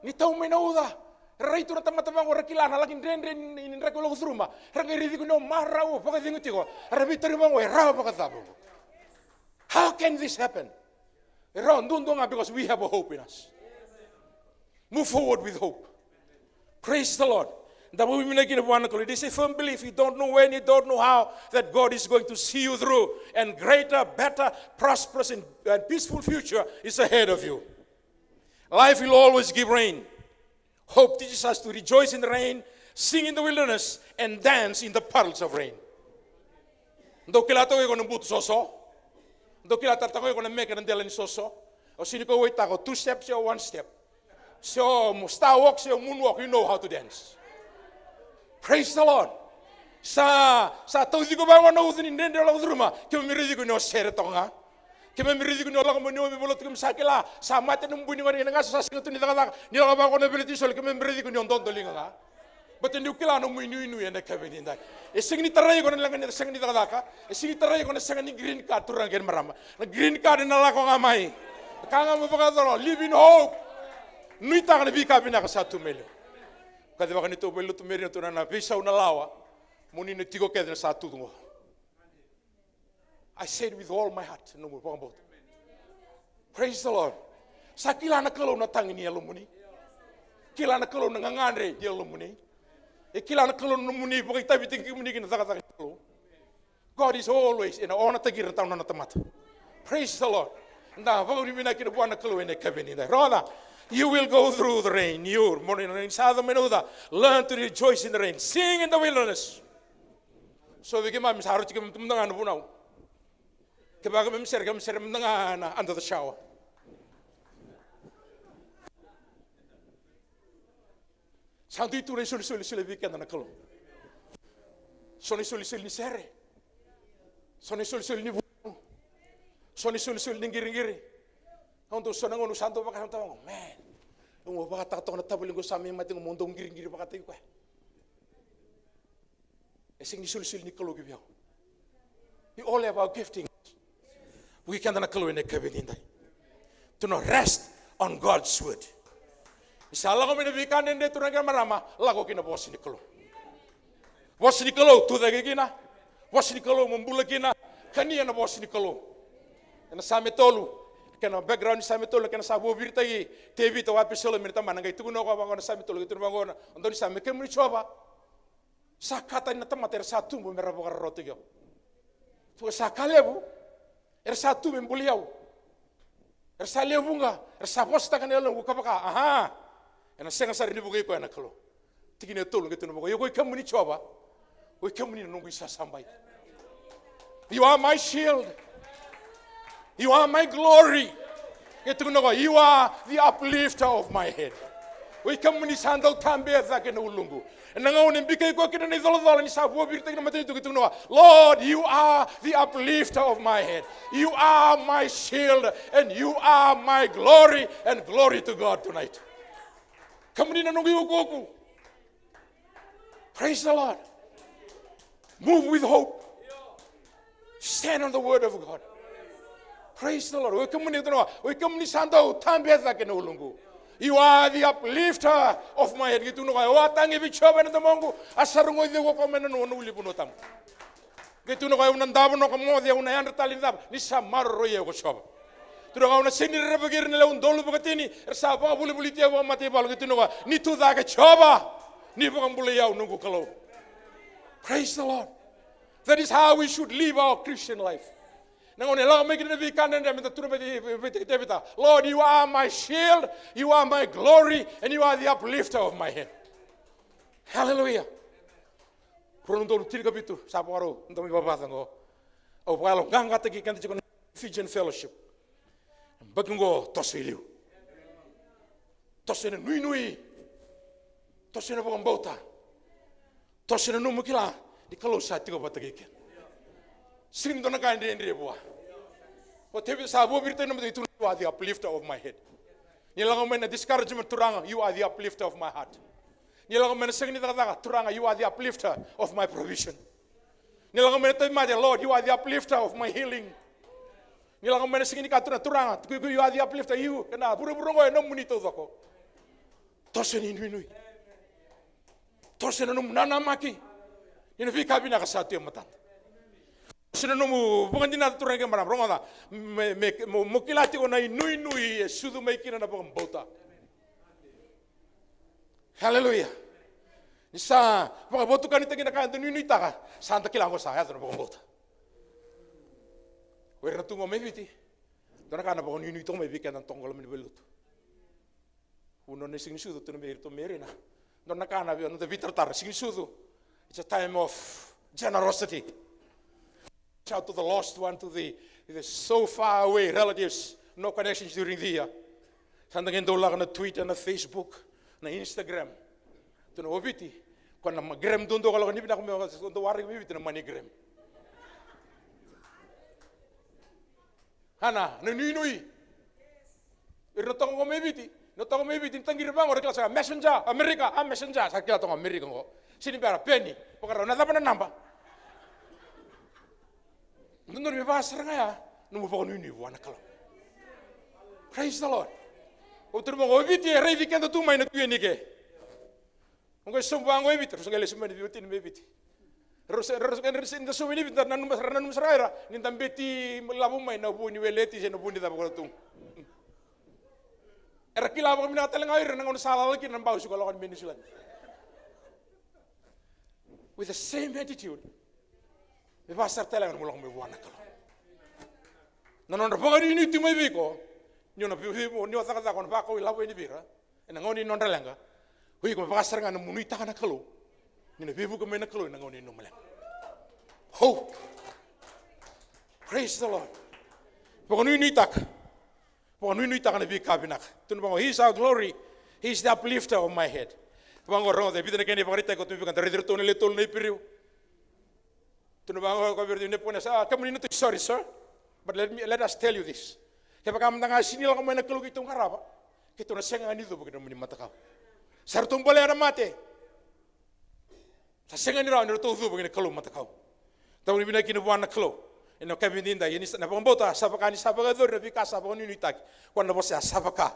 Ni tau mai na uca. Ra rai tu na tamata vaqo, ra kila na laki dredre ni, ni draki o lako curuma. Ra qai raici iko ni o marau, o vakacegu tiko. Ra veitari vaqo, e rawa vakacava? How can this happen? E rawa duadua ga because we have a hope in us. Move forward with hope. Praise the Lord. Da vakavinavinaka kina vua na Kalou. It is a firm belief. You don't know when, you don't know how, that God is going to see you through. And greater, better, prosperous, and, and peaceful future is ahead of you. Life will always give rain. Hope teaches us to rejoice in the rain, sing in the wilderness, and dance in the puddles of rain. Dou kila toka iko na butu soso. Dou kila tale toka iko na meke na dela ni soso. O sini ko waitako two step, se o one step. Se o mo star walk, se o moonwalk, you know how to dance. Praise the Lord. Sa, sa tauci iko vaqo na uca ni dredre o lako curuma. Keimami raici iko ni o sere toka ga. Keimami raici iko ni o lako mai ni o me valotu, keimami sa kila. Sa mate na bui ni gone, na gasa sa sega tu ni cakacaka. Ni lako vaqo na vela ti soli, keimami raici iko ni o dodoliga ga. Baleta niu kila nomu inuinui ena yakavi nidai. E sega ni tarai iko na leqa ni sega ni cakacaka. E sega ni tarai iko na sega ni green card, turaga kei na marama. Na green card ena lako ga mai. Na ka ga mo vakayacora, live in hope. Nuitaka na veika vinaka sa tu mai liu. Kacivaka ni tou vailotu Merina tu na, na veisau na lawa. Mo ni na tiko kece na sa tu qo. I said with all my heart, noqu vakabauta. Praise the Lord. Sa kila na Kalou na tagi ni yalomuni. Kila na Kalou na gagadre ni yalomuni. E kila na Kalou na nomuni vakaitavitaki kemuni ki na cakacaka ni Kalou. God is always ena onataki ira na nona tamata. Praise the Lord. Da vakavinavinaka kina vua na Kalou ena yakavi nidai. Brother, you will go through the rain. You, mo ni sa yaco mai na uca. Learn to rejoice in the rain. Sing in the wilderness. So vei keimami sa rauti keimami tu mada ga na vunau. Kevaka keimami sere, keimami sere mada ga na under the shower. Sa dui tu na isolisoli, solia vei keda na Kalou. So na isolisoli ni sere. So na isolisoli ni vunau. So na isolisoli ni qiriqiri. Au dau so na gauna au sa dau vakasamataka vaqo, man. Au vakataka toka na tavali qo sa mai mate qo, mo dau qiriqiri vakataki koya. E sega ni solisoli ni Kalou ki vei au. We all have our giftings. Vukei keda na Kalou ena yakavi nidai. To know, rest on God's word. Ni sa lako mai na veika dredre, turaga kei na marama, lako ki na vosa ni Kalou. Vosa ni Kalou, tucake kina. Vosa ni Kalou, mo bula kina. Kania na vosa ni Kalou. Ena Same tolu, kena background ni Same tolu, kena sa vuaviritaki Tevita o Apisalome mai na tamana, qai tukuna o koya vaqo na Same tolu, qai tukuna vaqo na, o dau ni Same, kemuni Jiova. Sa ka tani na tamata era sa tubu me ra vakararawataki au. Tu sa ka levu era sa tu me buli au. Era sa lewe vuqa, era sa vosataka na yaloqu ka vaka, aha. Ena sega sara ni vukei koya na Kalou. Tikina e tolu qai tukuna vaqo, ia ko i kemuni Jiova, ko i kemuni na noqu isasabai. You are my shield. You are my glory. Qai tukuna o koya, you are the uplifter of my head. O i kemuni sa dau tabea cake na uluqu. Ena gauna e bikai koya kina na icolacola ni sa vuaviritaki na matanitu, qai tukuna o koya, Lord, you are the uplifter of my head. You are my shield and you are my glory, and glory to God tonight. Kemuni na noqu iukuuku. Praise the Lord. Move with hope. Stand on the word of God. Praise the Lord. O i kemuni, tukuna o koya, o i kemuni sa dau tabea cake na uluqu. You are the uplifter of my head. Qai tukuna o koya, au a tagi vei Jiova na domoqu, a sa rogoci au o koya mai na nona ulunivanua tabu. Qai tukuna o koya, au na davo na noqu moce, au na yadra tale ni davo, ni sa maroroi au ko Jiova. Tukuna o koya, au na sega ni rerevaki ira na lewe udolu vakatini era sa vakavolivoliti au vakamataivalu. Qai tukuna o koya, ni tu cake Jiova, ni vakabulai au noqu Kalou. Praise the Lord. That is how we should live our Christian life. Na gauna e lako mai kina na veika dredre, meda tukuna vei, vei, vei Tevita, Lord, you are my shield, you are my glory, and you are the uplifter of my head. Hallelujah. Rua na udolu tinikavitu, sa vakarau, dau mai vavaca qo. Au vakayaloqaqataki keda tiko na Fijian Fellowship. Baki qo, toso i liu. Toso ena nuinui. Toso ena vakabauta. Toso ena nomu kila ni Kalou sa tiko vata kei keda. Sega ni dua na ka e dredre vua. O Tevita sa vuaviritaki na matanitu, you are the uplifter of my head. Ni lako mai na discouragement, Turaga, you are the uplifter of my heart. Ni lako mai na sega ni cakacaka, Turaga, you are the uplifter of my provision. Ni lako mai na tauvimate, Lord, you are the uplifter of my healing. Ni lako mai na siga ni ka, Turaga, Turaga, you are the uplifter, you, kei na vuravura oqo e nomuni taucoko. Toso ni inuinui. Toso na nomu nanamaki. Ni na veika vinaka sa tu e matada. Toso na nomu vakadinata, turaga kei marama, rogoca. Me, me, mo, mo kila tiko na inuinui e sucu mai kina na vakabauta. Haleluya. Ni sa vakavotukanitaki na ka eda nuinuitaka, sa da kila oqo sa yaco na vakabauta. O ira na tu qo mai Viti, dua na ka na vakanuinui toka mai vei keda na toka qo loma ni valenilotu. Vu nona siga ni sucu, tu na vei iratou mai Irina. Dua na ka na vei, noda veitaratara, siga ni sucu. It's a time of generosity. Reach out to the lost one, to the, the so far away relatives, no connections during the year. Sa da qai dau lako na Twitter, na Facebook, na Instagram. Tu na o Viti, ko na MoneyGram duadua ka lako ni vinaka me dau waraki mai Viti na MoneyGram. Ana, na nuinui. Ira na toka qo mai Viti, na toka mai Viti, ni taqiri vaqo, ra kila sara ga messenger, America, a messenger, sa kila toka America qo. Sini bera, peni, vakarau, na cava na naba. Dodonu me vaka sara ga ya nomu vakanuinui vua na Kalou. Praise the Lord. O tu na vaqo, o Viti, e raici keda tu mai na tu yani ke. Oqo e sobu vaqo e Viti, rau sa qai lesu mai na veiwatini mai Viti. Rau sa, rau sa, rau sa, ni da sobu mai Viti, da nanuma, ra nanuma sara ira ni da beti lavo mai na vu ni weleti se na vu ni cava ko tu. Era kila vakavinaka tale ga ira na gauna sa lala kina na bausi ko lako mai New Zealand. With the same attitude. Me vaka sara tale ga na nomu lako mai vua na Kalou. Na nodra vakanuinui tu mai vei iko, ni o na vei, vei, ni o cakacaka, o na vakau ilavo yani vei ira. Ena gauna ni nodra leqa, o iko me vaka sara ga na nomu nuitaka na Kalou, ni na veivuke mai na Kalou ena gauna ni nomu leqa. Hope. Praise the Lord. Vakanuinuitaka. Vakanuinuitaka na veika vinaka. Tukuna vaqo, He is our glory. He is the uplifter of my head. Vaqo, rogoca, e vica na kena ivakaraitaki o tu me vika, da raici iratou na le tolu na Iperiu. Tukuna vaqo o koya vei iratou, Nepukanesa, a, kemuni na tui, sorry, sir. But let me, let us tell you this. Kevaka mada ga sini lako mai na Kalou keitou qarava, keitou na sega ga ni cuva ki na nomuni matakau. Sa ratou bolea na mate. Sa sega ni rawa ni ratou cuva ki na Kalou matakau. Da vakavinavinaka kina vua na Kalou. Ena yakavi edaidai, ia ni sa, na vakabauta, sa vaka ni sa vakayacori na veika sa vakanuinuitaki. Koya na vosa ya, sa vaka.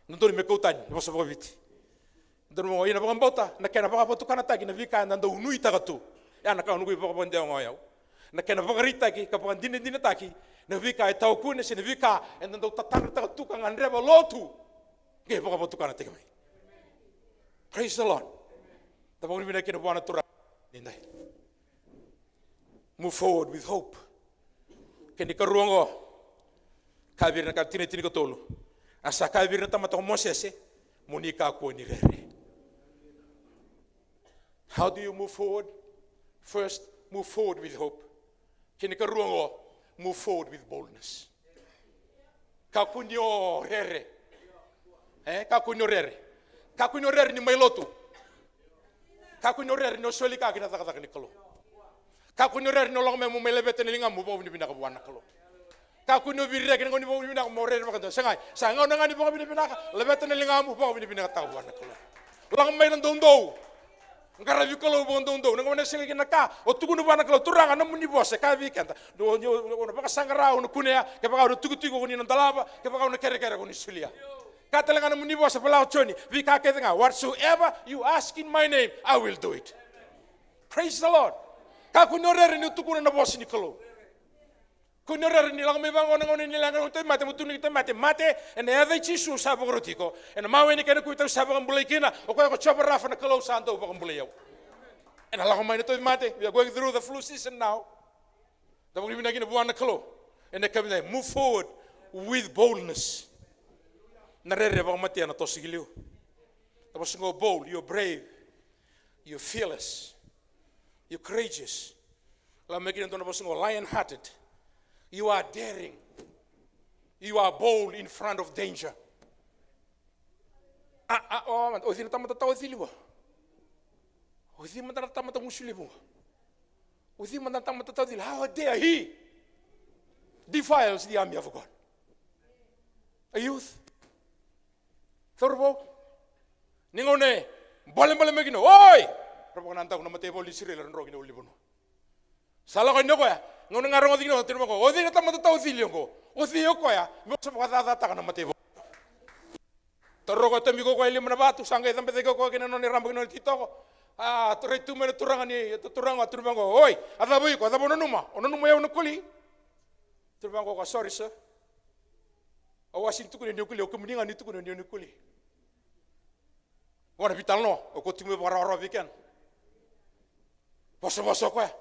Dodonu me kau tani, na vosa vakaviti. Dodonu mo, ia na vakabauta, na kena vakavatukanataki na veika eda dau nuitaka tu. Ya na ka au nuku ivakavakadewa ga o yau. Na kena vakaraitaki ka vakadinadinataki na veika e tawa kune se na veika eda dau tatadrataka tu ka gadreva lotu. Qai vakavatukanataki mai. Praise the Lord. Da vakavinavinaka kina vua na Turaga. Ni dai. Move forward with hope. Kena ikarua oqo, kaya vei ira na ka, tikina tinikatolu. A sa kaya vei ira na tamata ko Mosese, mo ni kakua ni rere. How do you move forward? First, move forward with hope. Kena ikarua oqo, move forward with boldness. Kakua ni o rere. E, kakua ni o rere. Kakua ni o rere ni mai lotu. Kakua ni o rere ni o soli ka ki na cakacaka ni Kalou. Kakua ni o rere ni o lako mai mo mai laveta na ligamu, vakavinavinaka vua na Kalou. Kakua ni o vireki na gauna ni vakavinavinaka mo rere vakadua. Segai, sa gauna ga ni vakavinavinaka, laveta na ligamu, vakavinavinakataka vua na Kalou. Lako mai na doudou. Qaravi Kalou vakadoudou. Na gauna e sega kina na ka, o tukuna vua na Kalou, Turaga, nomuni vosa e kaya vei keda, o na vakasaqara, o na kunea, kevaka o na tukituki, o ni na dolava, kevaka o na kerekere, o ni solia. Ka tale ga nomuni vosa, vola o Joni, veika kece ga, whatsoever you ask in my name, I will do it. Praise the Lord. Kakua ni o rere ni o tukuna na vosa ni Kalou. Kakua ni o rere ni lako mai vaqo na gauna ni leqa, na gauna ni tauvimate, mo tukuna ni tauvimate, mate, ena yaca i Jisu sa vakaroti iko. Ena mawe ni kena kuveilatai sa vakabulai kina, o koya ko Jiova Rafa, na Kalou sa dau vakabulai au. Ena lako mai na tauvimate, we are going through the flu season now. Da vakavinavinaka kina vua na Kalou. Ena kena move forward with boldness. Na rere e vakamatea na toso ki liu. Na vosa qo bold, you're brave, you're fearless, you're courageous. Lako mai kina dua na vosa qo, lion hearted. You are daring. You are bold in front of danger. A, a, o, o cei na tamata tawacili vua? O cei mada na tamata gusu levu? O cei mada na tamata tawacili? How dare he defiles the army of God? A youth. Cauravou. Ni gauna e bolebole mai kina, oi! Ra vakanadaku na mataivalu ni Isireli, ra dro ki na ulunivanua. Sa lako yani o koya, gauna ga rogoci kina, tukuna vaqo, o cei na tamata taucili oqo? O cei o koya me sa vakacacataka na mataivalu? Taroga o tomika o koya e lima na vatu, sa qai cabecaki o koya kina nona iraba kina nona ititoko. A rai tu mai na turaga ni, turaga, tukuna vaqo, oi, a cava o iko, a cava o nanuma? O nanuma o yau na koli? Tukuna vaqo o koya, sorry sir, au a sega ni tukuna ni o koli, o kemuni ga ni tukuna ni o ni koli. Qo na veitalanoa o koya tiko mai vakarawarawa vei keda. Vosavosa o koya.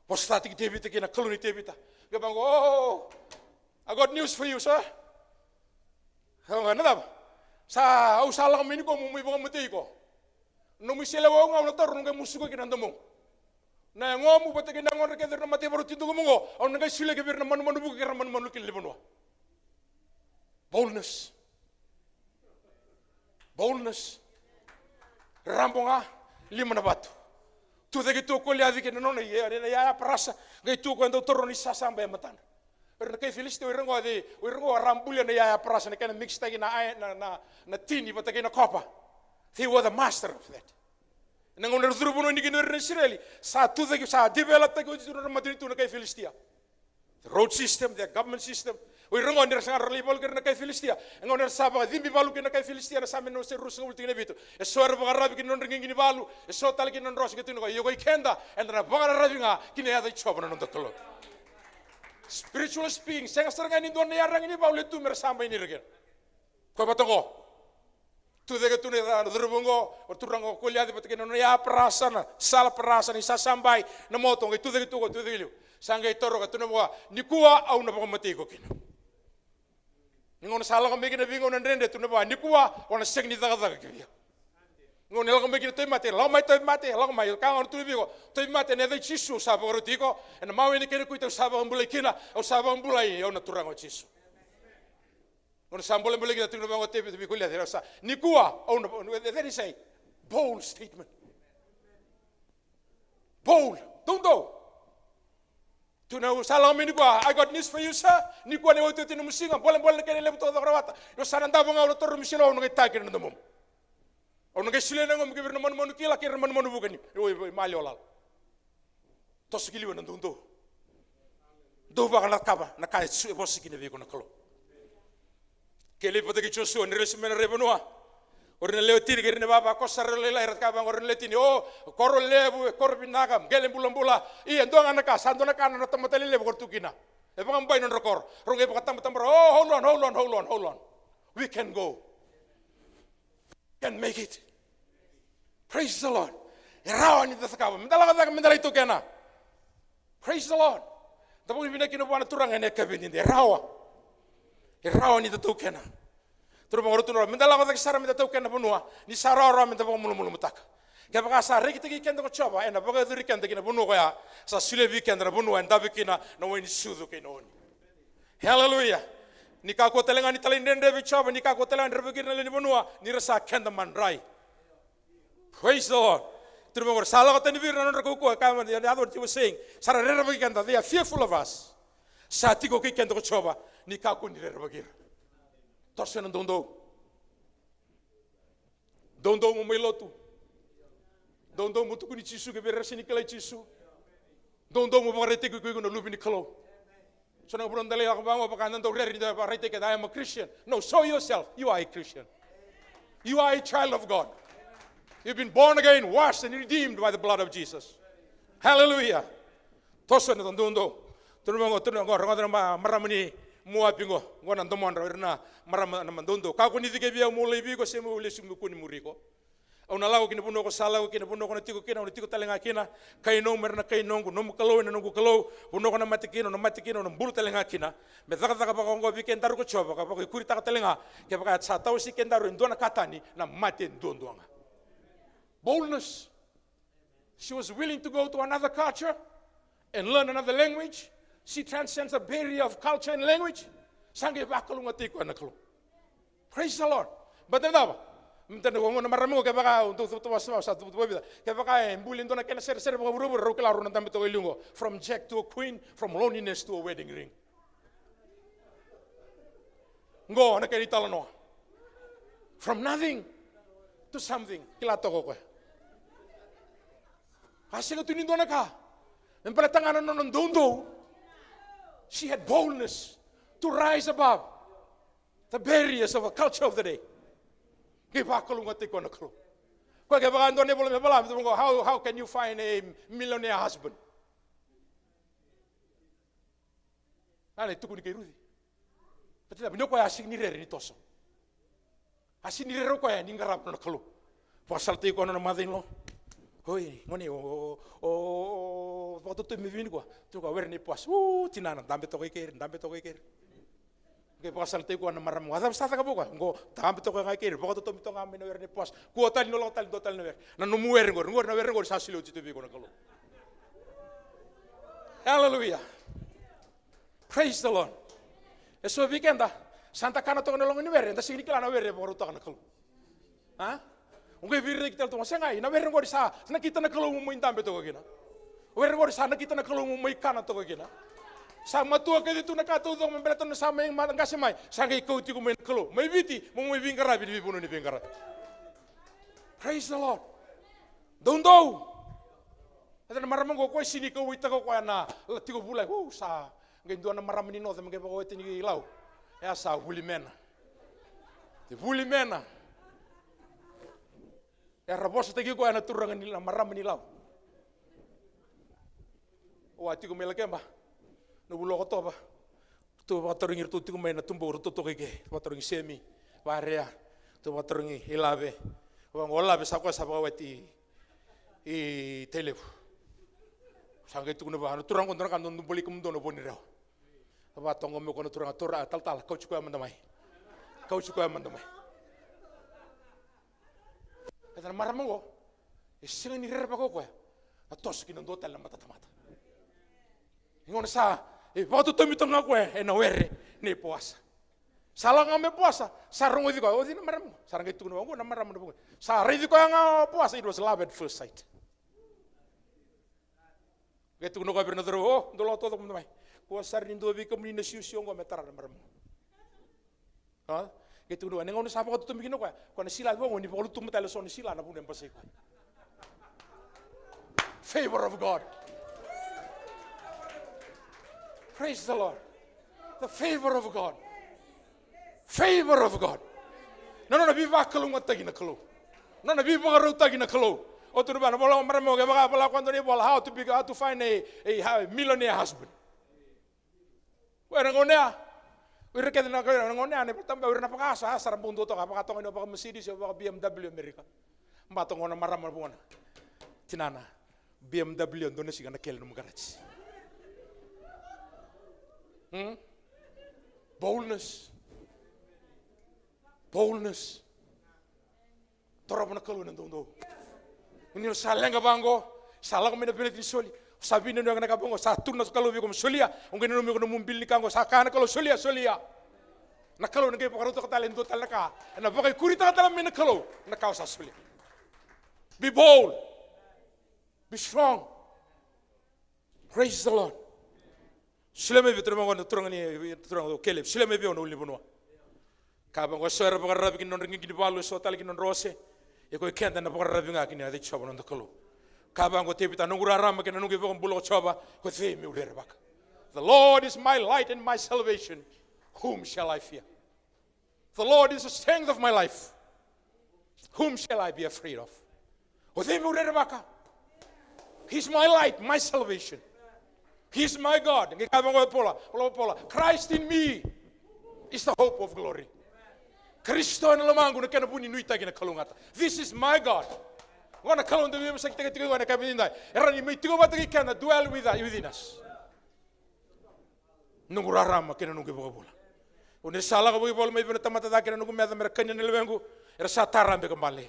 Vosataki Tevita kei na Kalou nei Tevita. Qai vaqo, oh, I got news for you sir. Qai vaqo, na cava? Sa, au sa lako mai nikua meu mai vakamatei iko. Nomu iseleiwau ga au na taura, au na qai musuka kina na domou. Na yagomu vata kei na yagodra kece era na mataivalu tiko oqo, au na qai solia ki vei ira na manumanu vuka kei ira na manumanu kila ni vanua. Boldness. Boldness. Rabo ga, lima na vatu. Tucake tu o Koliaci kei na nona iyaya parasa, qai tu o koya dau taura na isasabai e matadra. O ira na kai Filisitia, o ira qo, o ira qo era a bulia na iyaya parasa, na kena mixtaki na, na, na, na tini vata kei na kopa. They were the master of that. Na gauna era curu vanua ni kina o ira na Isireli, sa tucake, sa developtaki oti tu na matanitu na kai Filisitia. The road system, the government system. O ira qo ni ra sega ra lai valu kei ira na kai Filisitia. E gauna era sa vakacibi valu kei na kai Filisitia, na Same na wase ruasagavulu tikina e vitu. Eso era vakararavi ki na nodra qiqi ni valu, eso tale ki na nodra oso, qai tukuna o koya, ia ko i keda, eda na vakararavi ga ki na yaca i Jiova na noda Kalou. Spiritual speaking, sega sara ga ni dua na iyaragi ni valu e tu me ra sabai ni ira kina. Koya vata qo. Tucake tu na cauravou qo, o turaga o Koliaci vata kei na nona ya parasa, na sala parasa, na isasabai, na moto, qai tucake tu qo, tucake liu. Sa qai taroga, tukuna vua, nikua au na vakamatei iko kina. Ni gauna sa lako mai kina vei iko na dredre, tukuna vua, nikua o na sega ni cakacaka ki vei au. Gauna e lako mai kina tauvimate, lako mai tauvimate, lako mai, ka ga au na tukuna vei iko, tauvimate, ena yaca i Jisu au sa vakaroti iko, ena mawe ni kena kuita au sa vakabulai kina, au sa vakabulai, au na Turaga o Jisu. Gauna sa bolebole kina, tukuna vaqo o Tevita vei Koliaci, sa, nikua au na, then he say, bold statement. Bold, doudou. Tukuna, au sa lako mai nikua, I got news for you sir. Nikua na iotioti ni nomu siga, bolebole na kena levu taucoko rawata. Io sa na davo ga, au na taura nomu iseleiwau, au na qai tagi kina na domomu. Au na qai solia na yagomu ki vei ira na manumanu kila kei ira na manumanu vuka ni, oi, oi, maliwa lala. Toso ki liu ena doudou. Dou vakanakava na ka e vosa kina vei iko na Kalou. Kelepi vata kei Josua ni ra lesu mai na rai vanua. O ira na lewe tini kei ira na ivava, ko sa ra lailai, ra kaya vaqo o ira na lewe tini, o, koro levu, e koro vinaka, qele bulabula. Ia, e dua ga na ka, sa dua na ka na nodra tamata lelevu ko ra tu kina. E vakabai nodra koro. Rau qai vakatabataba, o, hold on, hold on, hold on, hold on. We can go. Can make it. Praise the Lord. E rawa ni da cakava. Meda lako cake, meda lai taukena. Praise the Lord. Da vakavinavinaka kina vua na Turaga ena yakavi edaidai. E rawa. E rawa ni da taukena. Turaga, rawa, meda lako cake sara, meda taukena na vanua. Ni sa rawarawa meda vakamalumalumutaka. Kevaka sa rekitaki keda ko Jiova, ena vakayacori keda ki na vanua koya sa solia vei keda, na vanua e dave kina na wai ni sucu kei na oni. Hallelujah. Ni kakua tale ga ni talaidredre vei Jiova, ni kakua tale ga ni ravaki ira na lewe ni vanua, ni ra sa keda madrai. Praise the Lord. Tukuna vaqo, sa lako tani vei ira na nodra kaukauwa, kaya mai, the other word he was saying, sa ra rerevaki keda, they are fearful of us. Sa tiko kei keda ko Jiova, ni kakua ni rerevaki ira. Toso ena doudou. Doudou mo mai lotu. Doudou mo tukuni Jisu ki vei ira era sega ni kilai Jisu. Doudou mo vakaraitaki iko, iko na luve ni Kalou. So na vanua da lai lako vaqo, vaka da dau rere ni da vakaraitaki keda, I am a Christian. No, show yourself you are a Christian. You are a child of God. You've been born again, washed and redeemed by the blood of Jesus. Hallelujah. Toso ena doudou. Tukuna vaqo, tukuna vaqo, rogoca na ma-, marama ni Moapi qo, qo na domodra, o ira na marama na doudou. Kakua ni cikevi au meu laivi iko se meu lesu meu kua ni muri iko. Au na lako ki na vanua ko sa lako kina, vanua ko na tiko kina, au na tiko tale ga kina. Kai nomu era na kai noqu, nomu Kalou ena noqu Kalou. Vanua ko na mate kina, au na mate kina, au na bulu tale ga kina. Me cakacaka vakaoqo vei kedaru ko Jiova, ka vakaikuritaka tale ga kevaka sa tawasei kedaru e dua na ka tani, na mate duadua ga. Boldness. She was willing to go to another culture and learn another language. She transcends the barrier of culture and language. Sa qai vakalougatataki koya na Kalou. Praise the Lord. Baleta na cava? Baleta na, o na marama qo, kevaka au dau cavuta vakavica, kevaka e buli e dua na kena seresere vakavuravura, rau kila rau na dabe toka e liu qo. From Jack to a queen, from loneliness to a wedding ring. Qo na kena italanoa. From nothing to something. Kila toka o koya. A sega tu ni dua na ka. Me baleta ga na nona doudou. She had boldness to rise above the barriers of a culture of the day. Qai vakalougatataki koya na Kalou. Koya kevaka e dua na ivola me vola, me tukuna, how, how can you find a millionaire husband? Na lai tukuni kei Ruci. Baleta ni o koya a sega ni rere ni toso. A sega ni rere o koya ni qarava na Kalou. Vakasalataki koya na nona mother-in-law. Oi, gone, o, o, o, o, vakatotomi vei ni koya. Tukuna o koya, were na ipuasa. U, tinana, dabe toka i keri, dabe toka i keri. Qai vakasalataki koya na marama. A cava sa cakava o koya? Qo, dabe toka ga i keri, vakatotomi toka ga mai na were na ipuasa. Kua tale ni o lako tale, dua tale na were. Na nomu were qori, qori na were qori sa solia oti tu vei iko na Kalou. Hallelujah. Praise the Lord. E so vei keda, sa da kana toka na loga ni were, da sega ni kila na were e vakarautaka na Kalou. A? O qai veiraitaki tale toka, sega, na were qori sa nakita na Kalou mo mai dabe toka kina. O were qori sa nakita na Kalou mo mai kana toka kina. Sa matua kece tu na ka taucoko me baleta na sa mai ma-, qase mai, sa qai kauti iko mai na Kalou. Mai Viti, mo mai veiqaravi ni veivanua ni veiqaravi. Praise the Lord. Doudou. Eda na marama qo, o koya sega ni kauwaitaka o koya na la tiko vulagi. U, sa qai dua na marama ni Noca me qai vakawati ni Lau. E a sa vuli mena. Ti vuli mena. Era vosataki koya na turaga ni, na marama ni Lau. Au a tiko mai Lakeba na vula o Okotova. Ratou vakatarogi iratou tiko mai na Tubou, ratou toka i ke, vakatarogi Semi, Varea, ratou vakatarogi Ilave. Vaqo o Lave sa koya sa vakawati i Tailevu. Sa qai tukuna vua na turaga, dua na ka dodonu boli kemudou na Vuanirewa. Vakatoka mai o koya na turaga, turaga talatala, kauti koya mada mai. Kauti koya mada mai. Eda na marama qo, e sega ni rerevaka o koya na toso kina dua tale na matatamata. Ni gauna sa, e vakatotomi toka ga o koya ena were nei Poasa. Sa lako ga mai Poasa, sa rogoci koya, o cei na marama qo? Sa ra qai tukuna vaqo na marama na vuqa. Sa raici koya ga o Poasa, it was love at first sight. Qai tukuna koya vei ira na cauravou, o, dou lako taucoko mada mai. Kua sara ni dua vei kemuni na siosio qo me tara na marama. A? Qai tukuna koya, na gauna sa vakatotomi kina o koya, koya na sila vaqo ni vakalutuma tale so na sila na vuna e basai koya. Favor of God. Praise the Lord. The favor of God. Favor of God. Na nona veivakalougatataki na Kalou. Na nona veivakarautaki na Kalou. O tukuna vua na vola, marama, kevaka vola koya dua na ivola, how to be, how to find a, a, a millionaire husband. Koya na gauna ya, o ira kece na, koya na gauna ya, na iVolatabu, o ira na vakaso, a, sa ra bau dua toka, vakatoka ni o vaka Mercedes, o vaka B M W Amerika. Ba toka na marama vua na tinana. B M W dua na siga na kele nomu garaji. Hmm? Boldness. Boldness. Torova na Kalou ena doudou. Ni o sa leqa vaqo, sa lako mai na veleti ni soli, o sa veinuinui ena ka vaqo, sa tu na Kalou vei iko mo solia, o qai nanumi iko na nomu bili ni ka qo, sa kaya na Kalou, solia, solia. Na Kalou ena qai vakarautaka tale e dua tale na ka, ena vakaikuritaka tale mai na Kalou na ka o sa solia. Be bold. Be strong. Praise the Lord. Solia mai vei au, turaga, turaga ni, turaga o Caleb. Solia mai vei au na ulunivanua. Ka vaqo, e so era vakararavi ki na nodra qiqi ni valu, e so tale ki na nodra ose. Ia ko keda na vakararavi ga ki na yaca i Jiova na noda Kalou. Ka vaqo o Tevita, noqu rarama kei na noqu ivakabula ko Jiova, ko cei meu rerevaka? The Lord is my light and my salvation. Whom shall I fear? The Lord is the strength of my life. Whom shall I be afraid of? O cei meu rerevaka? He's my light, my salvation. He's my God. Qai kaya vaqo o Paula, Paula, Paula, Christ in me is the hope of glory. Karisito ena lomaqu na kena vu ni nuitaki na kalougata. This is my God. Oqo na Kalou da veivosakitaka tiko oqo ena yakavi nidai. E rawa ni mai tiko vata kei keda, dwell with, within us. Noqu rarama kei na noqu ivakabula. O ni sa lako vakaivalu mai vei na tamata ca kei na noqu meca me ra kania na lewequ, era sa tarabe ka bale.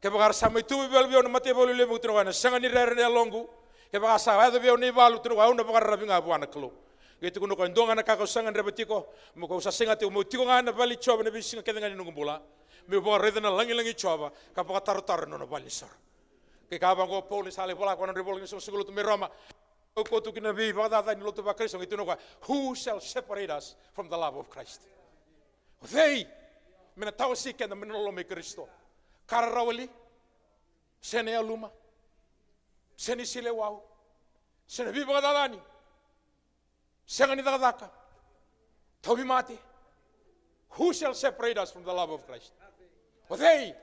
Kevaka ra sa mai tu vei vei au na mataivalu levu, tukuna vua, ena sega ni rere na yaloqu. Kevaka sa yaco vei au na ivalu, tukuna vua, au na vakararavi ga vua na Kalou. Qai tukuna o koya, e dua ga na ka kau sa gadreva tiko, mo kau sa sega tiko, meu tiko ga ena vale i Jiova ena veisiga kece ga ni noqu bula. Meu vakaraica na lagilagi i Jiova, ka vakatarotaro ena nona valenisoro. Qai kaya vaqo o Paula, ni sa lai vola ko na nodra ivola ni soqosoqo lotu mai Roma. Au kauta tu kina veivakacaca ni lotu vaKarisito, qai tukuna o koya, who shall separate us from the love of Christ? O cei me na tawasei keda mai na loloma i Karisito? Ka rarawa li? Se na yaluma? Se na iseleiwau? Se na veivakacacani. Sega ni cakacaka. Tauvimate. Who shall separate us from the love of Christ? O cei?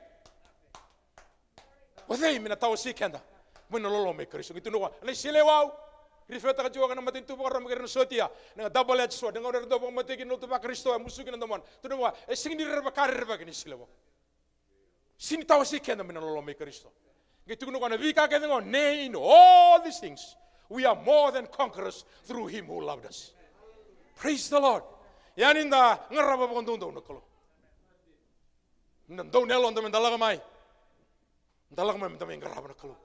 O cei me na tawasei keda mai na loloma i Karisito? Qai tukuna o koya, na iseleiwau. Rifetaka tiko ga na matanitu vakaroma kei ira na sotia. Na double edged sword, na gauna era dau vakamatei kina na lotu vaKarisito, e musuki na domona. Tukuna o koya, e sega ni rerevaka, rerevaki na iseleiwau. Sega ni tawasei keda mai na loloma i Karisito. Qai tukuna o koya na veika kece qo, nay, in all these things, we are more than conquerors through him who loved us. Praise the Lord. Ia ni da qarava vakadoudou na Kalou. Da dou na yaloda me da lako mai. Da lako mai me da mai qarava na Kalou.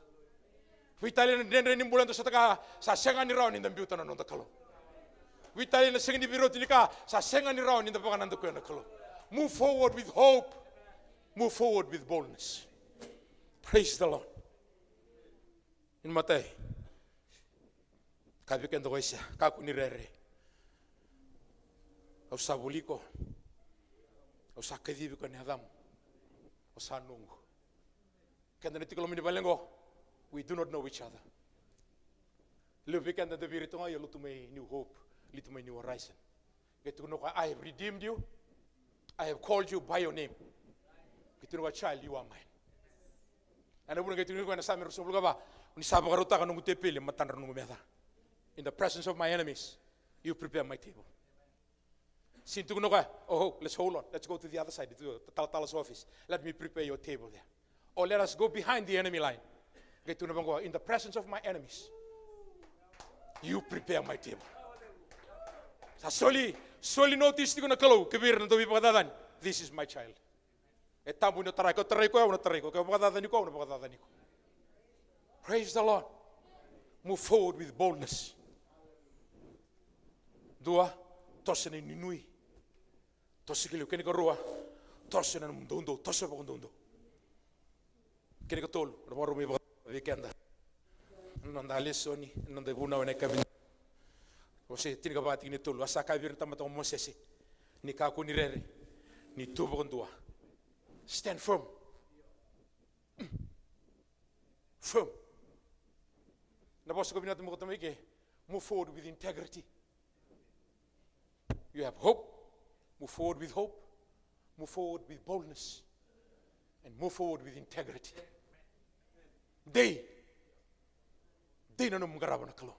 Veitalia na dredre ni bula eda sotava, sa sega ni rawa ni da biuta na noda Kalou. Veitalia na sega ni veirauti ni ka, sa sega ni rawa ni da vakanadakuya na Kalou. Move forward with hope. Move forward with boldness. Praise the Lord. Ni matai. Ka vei keda ko Aisea, kakua ni rere. Au sa voli iko. Au sa kacivi iko ena yacamu. O sa noqu. Keda na tiko loma ni vale qo, we do not know each other. Levu vei keda da viri toka, io, lutu mai New Hope, lutu mai New Horizon. Qai tukuna o koya, I have redeemed you. I have called you by your name. Qai tukuna o koya, child, you are mine. Ena vuna qai tukuna o koya na Same ruasagavulu ka va, o ni sa vakarautaka noqu tepeli e matadra na noqu meca. In the presence of my enemies, you prepare my table. Sega ni tukuna o koya, oh, let's hold on. Let's go to the other side, to the talatala's office. Let me prepare your table there. Or let us go behind the enemy line. Qai tukuna vaqo, in the presence of my enemies, you prepare my table. Sa soli, soli notice tiko na Kalou ki vei ira na dauveivakacacani. This is my child. E tabu ni o tarai iko, au na tarai iko. Ke o vakacacani iko, au na vakacacani iko. Praise the Lord. Move forward with boldness. Dua, toso na inuinui. Toso ki liu. Kena ikarua, toso na nomu doudou, toso vakadoudou. Kena ikatolu, na vakarau mai vakavei keda. Na noda lesoni, na noda ivunau ena yakavi. Wase tinikava tikina e tolu, a sa kaya vei ira na tamata ko Mosese, ni kakua ni rere, ni tu vakadua. Stand firm. Firm. Na vosa ko vinakata meu kauta mai ke, move forward with integrity. You have hope, move forward with hope, move forward with boldness, and move forward with integrity. Dei, dei na nomu qarava na Kalou.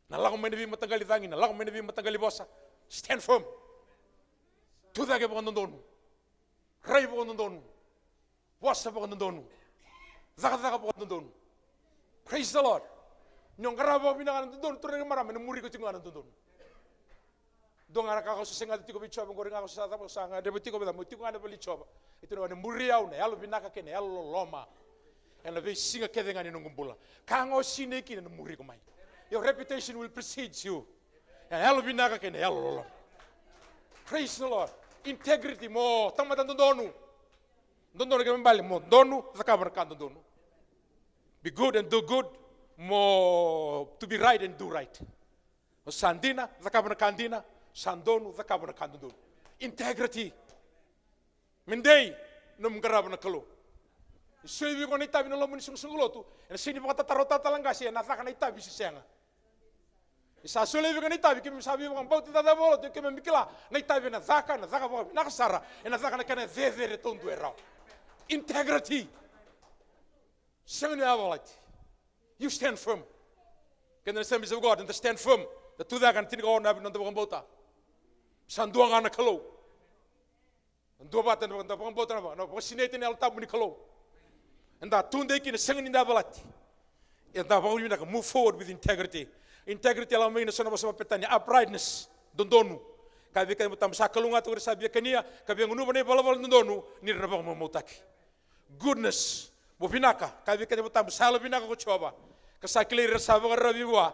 Na lako mai na veimataqali cagi, na lako mai na veimataqali vosa. Stand firm. Tu cake vakadodonu. Rai vakadodonu. Vosa vakadodonu. Cakacaka vakadodonu. Praise the Lord. Ni o qarava vakavinaka na dodonu, turaga kei marama, ena muri iko tiko ga na dodonu. Dua ga na ka ko sa sega tiko vei Jiova, qori ga ko sa cava, sa gadreva tiko vei cava, mo tiko ga na vale i Jiova. E tukuna, ena muri au na yalo vinaka kei na yalo loloma. Ena veisiga kece ga ni noqu bula. Ka ga o sinai kina, na muri iko mai. Your reputation will precede you. Ena yalo vinaka kei na yalo loloma. Praise the Lord. Integrity, mo tamata dodonu. Dodonu kei me bale, mo donu, cakava na ka dodonu. Be good and do good, mo to be right and do right. O sa dina, cakava na ka dina, sa donu, cakava na ka dodonu. Integrity. Me dei nomu qarava na Kalou. Ni solia vei iko na itavi ena loma ni soqosoqo lotu, ena sega ni vakatataro tale ga se ena caka na itavi se sega. Ni sa solia vei iko na itavi, keimami sa veivakabauti cakacaka vakalotu, keimami kila na itavi ena caka, ena caka vakavinaka sara, ena caka na kena cecere taudua e rawa. Integrity. Sega ni yavalati. You stand firm. Keda na Assemblies of God, eda stand firm. Da tu cake ena tinikaono na yabaki ni noda vakabauta. Sa dua ga na Kalou. Duavata na vaka-, na vakabauta, na vaka-, na vakasinaiti ena Yalo Tabu ni Kalou. Eda tudei kina, sega ni da yavalati. Eda vakavinavinaka, move forward with integrity. Integrity e lako mai na so na vosa vakaperitania, uprightness, dodonu. Ka vei keda mo tabu sa kalougata ko ira sa via kania, ka via gunuva na ivalavala dodonu, ni ra na vakamamautaki. Goodness, mo vinaka, ka vei keda mo tabu sa yalovinaka ko Jiova. Ka sa kilai ira sa vakararavi vua.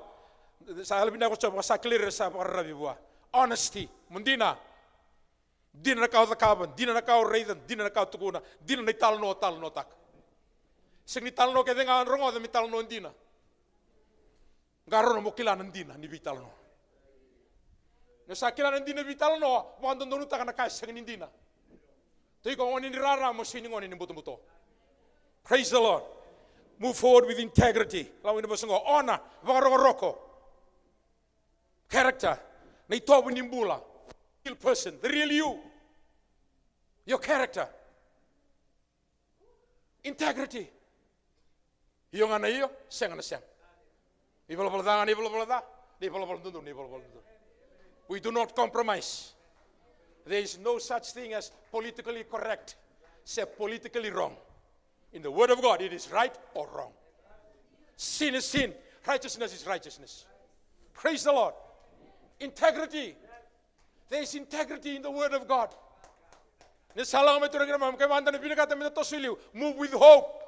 Sa yalovinaka ko Jiova, ka sa kilai ira sa vakararavi vua. Honesty, mo dina. Dina na ka o cakava, dina na ka o raica, dina na ka o tukuna, dina na italanoa o talanoataka. Sega ni talanoa kece ga o rogoca me talanoa dina. Qarauna mo kila na dina ni veitalanoa. Ni o sa kila na dina ni veitalanoa, vakadodonutaka na ka e sega ni dina. Tou iko gone ni rara, mo sega ni gone ni butobuto. Praise the Lord. Move forward with integrity. Lako mai na vosa qo, honor, vakarokoroko. Character, na itovo ni bula. Real person, the real you. Your character. Integrity. Io ga na io, sega na sega. Ivalavala ca ga na ivalavala ca, na ivalavala dodonu na ivalavala dodonu. We do not compromise. There is no such thing as politically correct, se politically wrong. In the word of God, it is right or wrong. Sin is sin. Righteousness is righteousness. Praise the Lord. Integrity. There is integrity in the word of God. Ni sa lako mai, turaga kei na marama, kevaka eda na vinakata meda toso i liu, move with hope.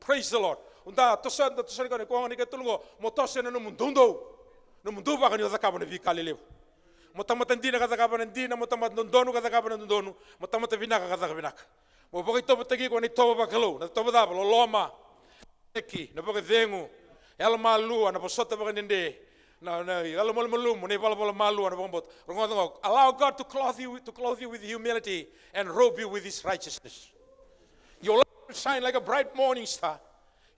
Praise the Lord. O da toso, da toso ni kona, koya ga ni ka tolu qo, mo toso ena nomu doudou. Nomu duvaka ni o cakava na veika lelevu. Mo tamata dina ka cakava na dina, mo tamata dodonu ka cakava na dodonu, mo tamata vinaka ka cakava vinaka. Mo vakaitovotaki iko ena itovo vakalou, na itovo cava? Loloma, eki, na vakacegu, yalomalua, na vosota vakadede, na, na yalomalumalumu, na ivalavala malua, na vakabauta. Rogoca qo, allow God to clothe you, to clothe you with humility and robe you with his righteousness. Your light will shine like a bright morning star.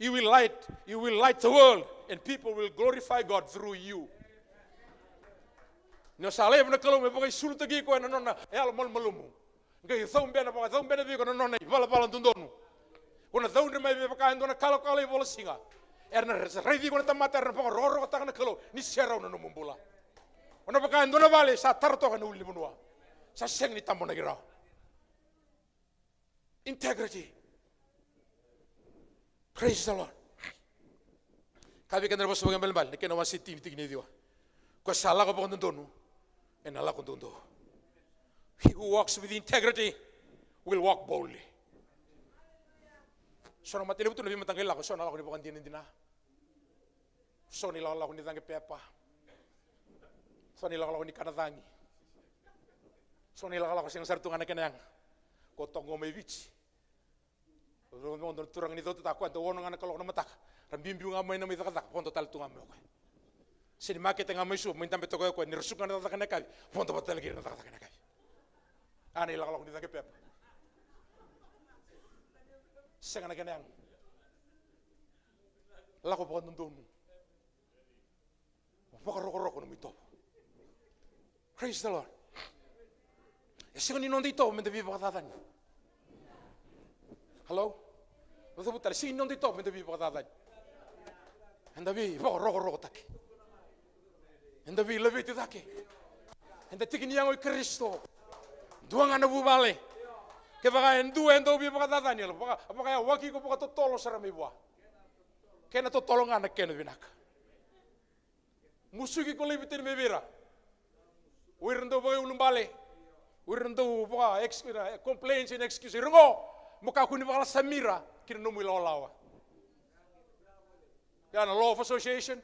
You will light, you will light the world, and people will glorify God through you. Ni o sa laiva na Kalou me vakaisulutaki iko ena nona yalomalumalumu. Qai caubena, vakacaubena vei iko na nona ivalavala dodonu. O na caudre mai vei vaka e dua na kalokalo i vola siga. Era na raici iko na tamata, era na vakarokorokotaka na Kalou ni serau na nomu bula. O na vaka e dua na vale sa tara toka na ulunivanua. Sa sega ni tabonaki rawa. Integrity. Praise the Lord. Ka vei keda na vosa vakaibalebale, na kena wase tini, tikina e ciwa. Ko sa lako vakadodonu, ena lako doudou. He who walks with integrity will walk boldly. So na matanitu na veimataqali lako, so na lako ni vakadinadina. So na ilakolako ni cagi pepa. So na ilakolako ni kana cagi. So na ilakolako sega sara tu ga na kena yaga. Ko toka qo mai Viti. Dua na turaga ni cauta, koya dau ono ga na kaloko na mataka. Ra biubiu ga mai na mai cakacaka, vodo tale tu ga mai o koya. Se ni makete ga mai Suva, mai dabe toka o koya, ni ra suka ga na cakacaka na yakavi, vodo vata tale kina na cakacaka na yakavi. A na ilakolako ni cagi pepa. Sega na kena yaga. Lako vakadodonu. Mo vakarokoroko nomu itovo. Praise the Lord. E sega ni noda itovo meda veivakacacani. Hello? Vakacavuta tale, sega ni noda itovo meda veivakacacani. Eda veivakarokorokotaki. Eda veilaveti cake. Eda tiki ni yago i Karisito. Dua ga na vuvale. Kevaka e dua e dau veivakacacani, vaka, vakayawaki iko vakatotolo sara mai vua. Kena totolo ga na kena vinaka. Musuki ko laivi tani mai vei ira. O ira dau vakaiulubale. O ira dau vaka ex-, ira, complaints and excuse. Ira qo, mo kakua ni vakalasami ira ki na nomu ilawalawa. Ia na law of association.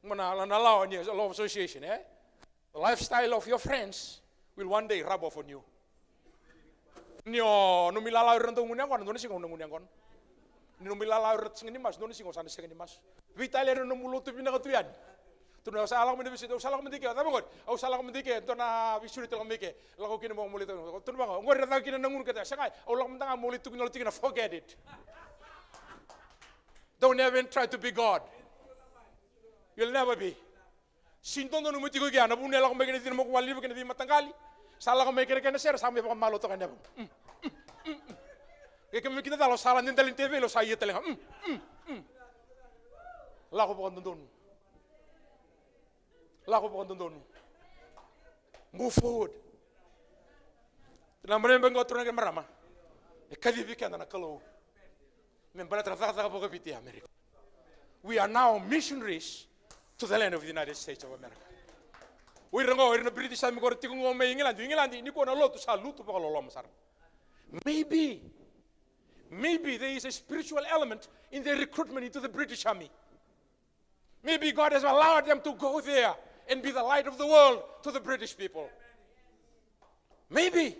Mo na, na law ni law of association, e? The lifestyle of your friends will one day rub off on you. Ni o nomu ilala o ira na dau gunu yaqona, dua na siga o na gunu yaqona. Ni nomu ilala o ira na sega ni masu, dua na siga o sa na sega ni masu. Veitalia na nomu lotu vinaka tu yani. Tukuna, au sa lako mai na veisuri, au sa lako mai dike, cava qori? Au sa lako mai dike, dua na veisuri tale mai ke. Lako kina mo lai tukuna. Tukuna vaqo, qori na caka kina na gunu kece, sa qai, au lako mada ga mo lai tukuna, tukuna, forget it. Don't ever try to be God. You'll never be. Sega ni dodonu mo tiko i kea, na vuna e lako mai kina na cina moku wale levu kei na veimataqali. Sa lako mai kina kei na sere, sa mai vakamalua toka na yavu. Mm, mm, mm, mm. Ke kemuni kina cala, o sa la dela ni teveli, o sa ia tale ga. Mm, mm, mm. Lako vakadodonu. Lako vakadodonu. Move forward. Na marama qo, turaga kei na marama. E kacivi keda na Kalou me baleta na cakacaka vakaviti e Amerika. We are now missionaries to the land of the United States of America. O ira qo, o ira na British Army qori tiko qo mai Igiladi, Igiladi, nikua na lotu sa lutu vakaloloma sara. Maybe, maybe there is a spiritual element in their recruitment into the British Army. Maybe God has allowed them to go there and be the light of the world to the British people. Maybe.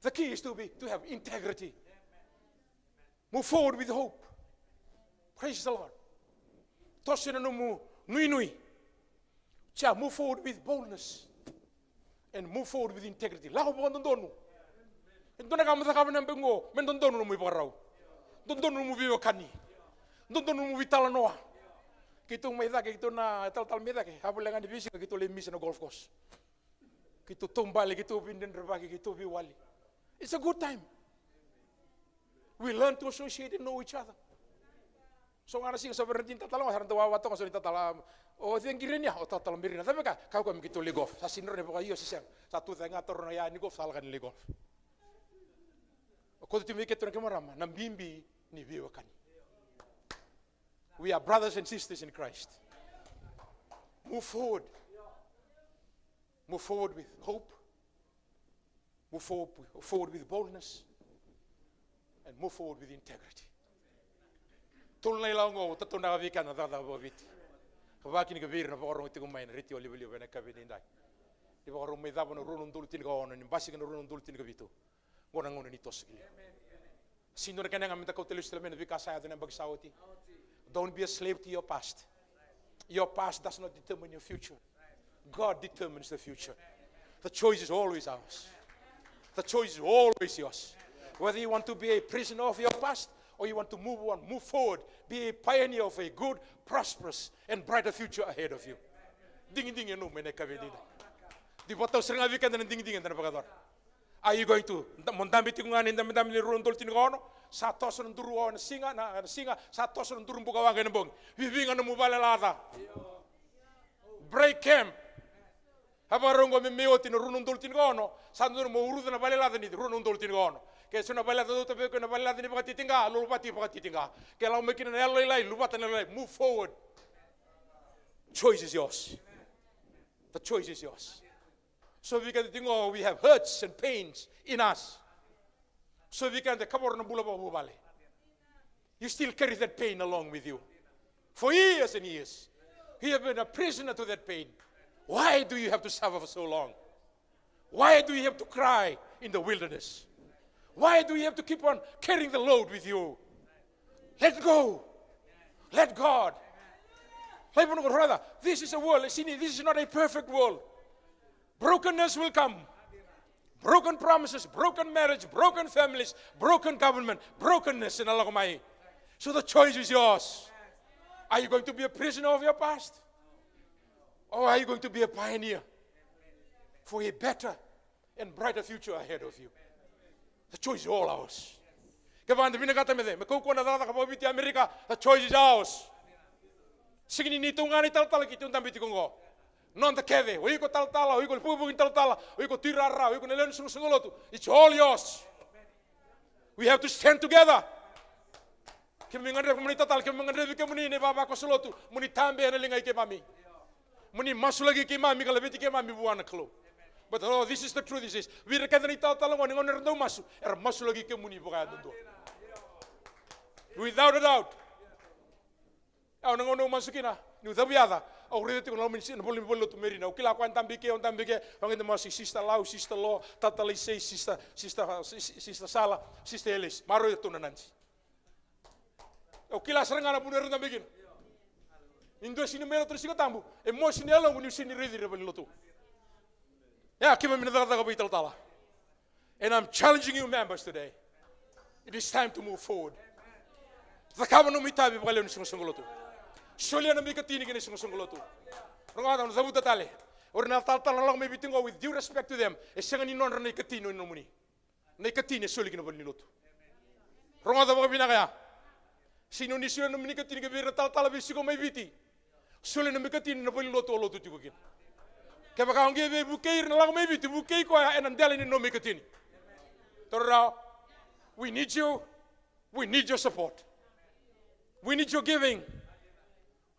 The key is to be, to have integrity. Move forward with hope. Praise the Lord. Toso ena nomu nuinui. Tia, move forward with boldness. And move forward with integrity. Lako vakadodonu. E dua na ka mo cakava na yabaki qo, me dodonu nomu ivakarau. Dodonu nomu veiwekani. Dodonu nomu veitalanoa. Keitou mai cake, keitou na talatala mai cake, a voleka ga ni veisiga keitou lai misa na golf course. Keitou taubale, keitou veidredrevaki, keitou veiwali. It's a good time. We learn to associate and know each other. So ga na siga sa vei ira na tini tatala ga, sa ra dau wawa toka, so ni tatala. O cei qiri ni ya? O tatala Merina. Cava e kaya? Kaya o koya me keitou lai golf. Sa sini rau na vaka io se sega. Sa tu cake ga, taura na ya ni golf, sa lako yani lai golf. O koto tu mai keitou na kei marama na bibi ni veiwekani. We are brothers and sisters in Christ. Move forward. Move forward with hope. Move forward, forward with boldness. And move forward with integrity. Tolu na ilawa oqo au tataunaka vei keda na cakacaka vakaviti. Ka vakakina vei ira na vakarorogo tiko mai na retio livaliva ena yakavi edaidai. Ni vakarau mai cava na rua na udolu tinikaono, ni basika na rua na udolu tinikavitu. Oqo na gauna ni toso ki liu. Sega ni dua na kena yaga meda kauta lesu tale mai na veika sa yaco ena yabaki sa oti. Don't be a slave to your past. Your past does not determine your future. God determines the future. The choice is always ours. The choice is always yours. Whether you want to be a prisoner of your past or you want to move on, move forward, be a pioneer of a good, prosperous, and brighter future ahead of you. Digidigi e nomu ena yakavi edaidai. Ni vakatau sara ga vei keda na digidigi eda na vakayacora. Are you going to, mo dabe tiko ga ni dabedabe ni rua na udolu tinikaono? Sa toso na duru wawa ena siga, na, na siga, sa toso na duru bukawaqa ena bogi. Viviga nomu vale laca. Break camp. A vakarau oqo me mai oti na rua na udolu tinikaono, sa dodonu mo uruca na vale laca ni rua na udolu tinikaono. Ke so na vale laca dodonu, tavei koya na vale laca ni vakatitiqa, luluvata vakatitiqa. Ke lako mai kina na yalolailai, luvata na yalolailai. Move forward. Choice is yours. The choice is yours. So vei keda tiko, we have hurts and pains in us. So vei keda e kavoro na bula vakavuvale. You still carry that pain along with you. For years and years, you have been a prisoner to that pain. Why do you have to suffer for so long? Why do you have to cry in the wilderness? Why do you have to keep on carrying the load with you? Let go. Let God. Let go, brother. This is a world, this is not a perfect world. Brokenness will come. Broken promises, broken marriage, broken families, broken government, brokenness ena lako mai. So the choice is yours. Are you going to be a prisoner of your past? Or are you going to be a pioneer for a better and brighter future ahead of you? The choice is all ours. Kevaka eda vinakata me cei, me kaukauwa na cakacaka vakaviti e Amerika, the choice is ours. Sega ni neitou ga na italatala keitou dabe tiko oqo. Noda kece, o iko talatala, o iko ivukivuki ni talatala, o iko tuirara, o iko na lewe ni soqosoqo lotu. It's all yours. We have to stand together. Keimami gadreva, kemuni talatala, keimami gadrevi kemuni na ivavakoso lotu, mo ni tabe ena ligai keimami. Mo ni masulaki keimami ka laveti keimami vua na Kalou. But oh, this is the truth, this is. Vei ira kece na italatala oqo, ni gauna era dau masu, era masulaki kemuni vakayadudua. Without a doubt. Au na gauna au masu kina, niu cavu yaca, au raica tiko na loma ni si-, na vale ni valenilotu Merina. Au kila koya dabe i ke, au dabe i ke, au qai masu i Sister Lau, Sister Lo, talatala Isei, Sister, Sister, Sister Sala, Sister Elise. Maroroi ratou na Nadi. Au kila sara ga na vanua era dabe kina. Ni dua sega ni mai lotu na Siga Tabu, e mosi na yaloqu niu sega ni raici ira e valenilotu. Ia, keimami na cakacaka vakaitalatala. And I'm challenging you members today. It is time to move forward. Cakava nomu itavi vakalewe ni soqosoqo lotu. Solia nomu ikatini ki na isoqosoqo lotu. Rogoca, au na cavuta tale. O ira na talatala na lako mai Viti oqo, with due respect to them, e sega ni nodra na ikatini o nomuni. Na ikatini e soli ki na valenilotu. Rogoca vakavinaka ya. Sega ni o ni solia na nomuni ikatini ki vei ira na talatala veisiko mai Viti. Solia na nomu ikatini na valenilotu o lotu tiko kina. Kevaka o qai via vukei ira na lako mai Viti, vukei koya ena dela ni nomu ikatini. Taura rawa. We need you. We need your support. We need your giving.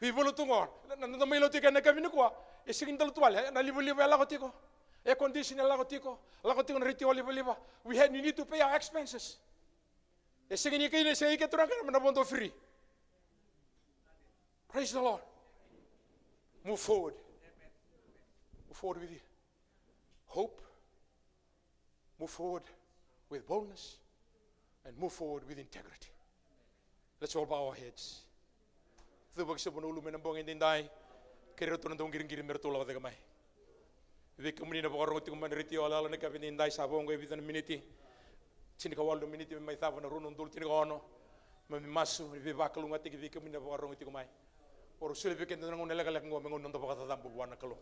Veivalu tu qo, na, na, na mai lotu ike ena yakavi nikua, e sega ni da lotu wale, na livaliva e lako tiko, air condition e lako tiko, lako tiko na retio livaliva. We had, we need to pay our expenses. E sega ni kei, e sega ni kei turaga na vodo free. Praise the Lord. Move forward. Move forward with you. Hope. Move forward with boldness and move forward with integrity. Let's all bow our heads. Cuvaki sobu na ulumu ena bogi edaidai. Kerei ratou na dauqiriqiri me ratou lako cake mai. Vei kemuni na vakarorogo tiko mai na retio yaloyalo ena yakavi edaidai, sa vo oqo e vica na miniti. Tinikawalu na miniti me mai cava na rua na udolu tinikaono. Keimami masu ni veivakalougatataki vei kemuni na vakarorogo tiko mai. Vakarau solia vei keda na gauna lekaleka oqo me gauna noda vakacacabo vua na Kalou.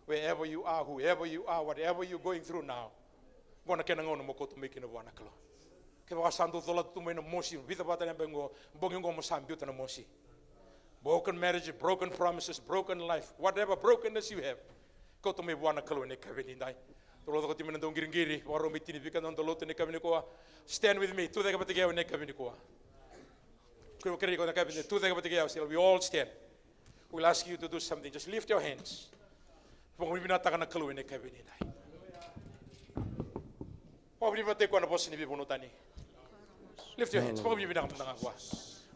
Wherever you are, whoever you are, whatever you're going through now, oqo na kena gauna mo kauta mai kina vua na Kalou. Kevaka sa dau colata tu mai na mosi, vica vata na yabaki oqo, bogi oqo mo sa biuta na mosi. Broken marriage, broken promises, broken life, whatever brokenness you have, kauta mai vua na Kalou ena yakavi nikua. Tou lako tiko mai na dauqiriqiri, vakarau mai tini vei keda na noda lotu ena yakavi nikua. Stand with me, tucake vata kei au ena yakavi nikua. Kua kerei iko na yakavi nikua, tucake vata kei au, so we all stand. We'll ask you to do something. Just lift your hands. Vakavinavinakataka na Kalou ena yakavi nikua. Vakavinavinakataki koya na vosa ni veivanua tani. Lift your hands. Vakavinavinaka mada ga vua.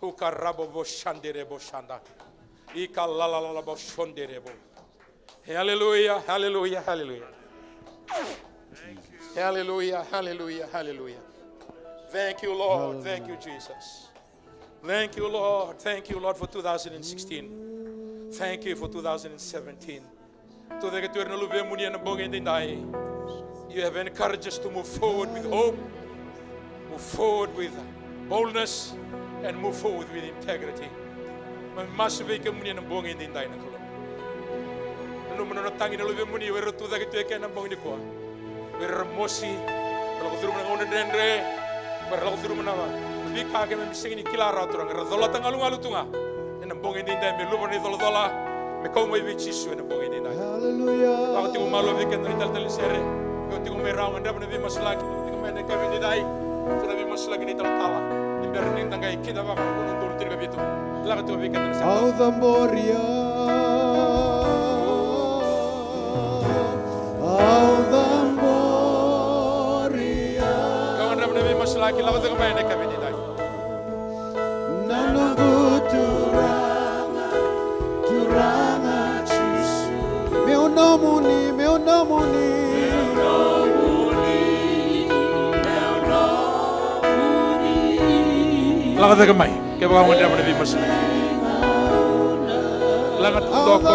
Uka rabo vo shandere vo shanda. Ika lalalala vo shondere vo. Hallelujah, hallelujah, hallelujah. Hallelujah, hallelujah, hallelujah. Thank you, Lord. Thank you, Jesus. Thank you, Lord. Thank you, Lord, for two thousand sixteen. Thank you for two thousand seventeen. Tucake tu o ira na luvemuni ena bogi edaidai. You have encouraged us to move forward with hope, move forward with boldness, and move forward with integrity. Keimami masu vei kemuni ena bogi edaidai na Kalou. Nanuma na nona tagi na luvemuni, o ira era tucake tu eke ena bogi nikua. O ira era mosi, era lako curuma na gauna dredre, o ira era lako curuma na veika keimami sega ni kila rawa, Turaga, era colata galugalu tu ga. Ena bogi edaidai me luva na icolacola, me kau mai vei Jisu ena bogi edaidai. Hallelujah. Lako tiko malua vei keda na italatala ni sere. Io, tiko mai rawa, gadreva na veimasulaki, tiko mai ena yakavi edaidai. Tiko na veimasulaki na italatala. Ni bera ni da qai kidavaka na udolu tinikavitu. Lako tiko vei keda na sere. Au cabori au, au cabori au. Kau gadreva na veimasulaki, lako tiko mai ena yakavi edaidai. Na noqu Turaga, Turaga Jisu. Meu nomuni, meu nomuni. Lako cake mai, kevaka o gadreva na veimasulaki. Laga tu toko.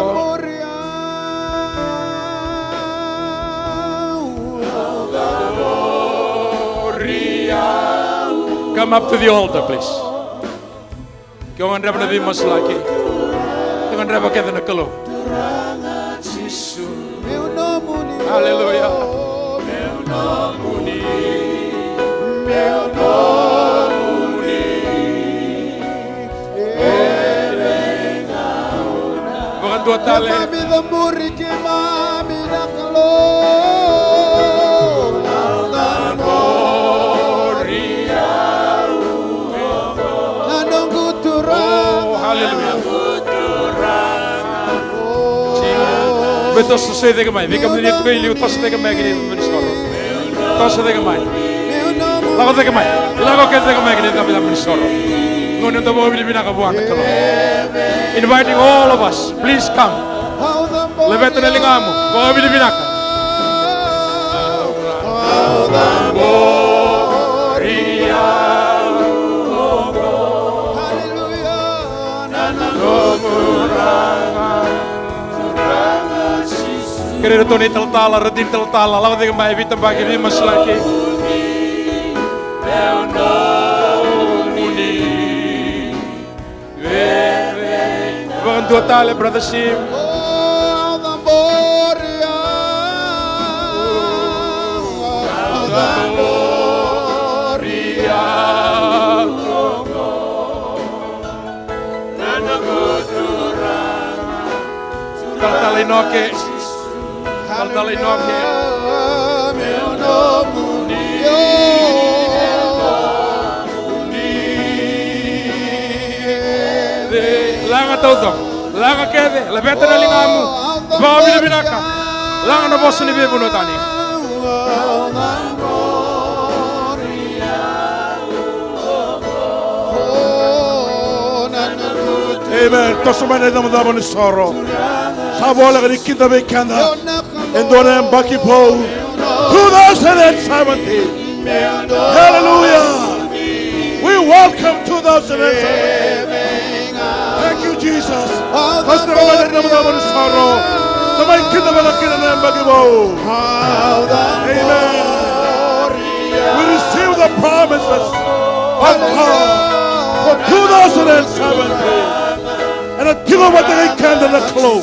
Come up to the altar, please. Ke o gadreva na veimasulaki, ke o gadreva kece na Kalou. Hallelujah. Vakadua tale. Keimami cabori keimami na Kalou. Na noqu Turaga. Oh, hallelujah. Vei toso cake mai, vei kemuni na tuka i liu, toso cake mai kina i loma ni soro. Toso cake mai. Lako cake mai. Lako kece cake mai kina i loma ni soro. Gone, da vakavinavinaka vua na Kalou. Inviting all of us, please come. Laveta na ligamu, vakavinavinaka. Kerei iratou na italatala, radini talatala, lako cake mai, veitabaki, veimasulaki. Vakadua tale, brother Sim. Talatala Inoke. Talatala Inoke. Laga taucoko. Laga kece. Laveta na ligamu. Vakavinavinaka. Laga na vosa ni veivanua tani. Amen. Toso mai na icavacava ni soro. Sa voleka ni kida vei keda e dua na yabaki vou. Two thousand and seventeen. Hallelujah. We welcome two thousand and seventeen. Thank you, Jesus. Toso mai na icavacava ni soro. Sa mai kidavaka kina na yabaki vou. Amen. We receive the promises of God for Two thousand seventeen. Ena tiko vata kei keda na Kalou.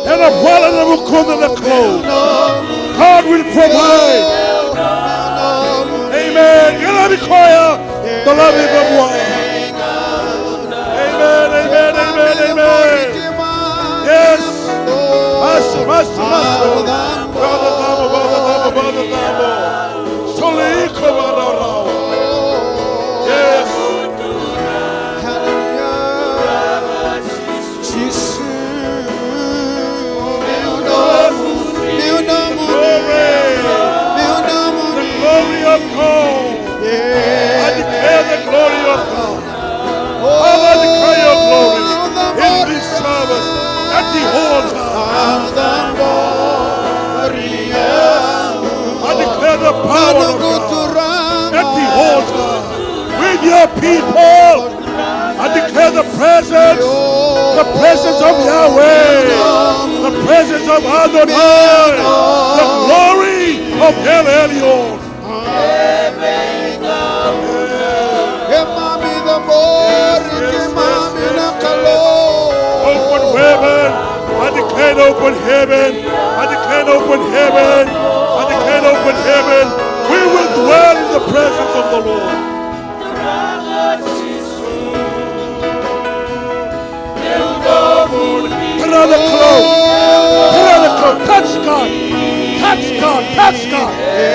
Ena vala ena vukuda na Kalou. God will provide. Amen. Qaravi koya. Dolavi vua. Amen, amen, amen, amen. Yes. Masu, masu, masu. Brother Tamo, brother Tamo, brother Tamo. Soli iko vakarawarawa. Yes. Hallelujah. Jisu. Meu nomuni, meu nomuni, meu nomuni. The glory of God. Yeah. I declare the glory of God. Father, I declare your glory in this service, at the altar. I declare the power of God at the altar with your people. I declare the presence, the presence of Yahweh, the presence of Adonai, the glory of El Elyon. Keimami cabori, keimami na Kalou. Open heaven. I declare an open heaven. I declare an open heaven. I declare an open heaven. We will dwell in the presence of the Lord. Tara na Kalou. Tara na Kalou. Touch God. Touch God. Touch God.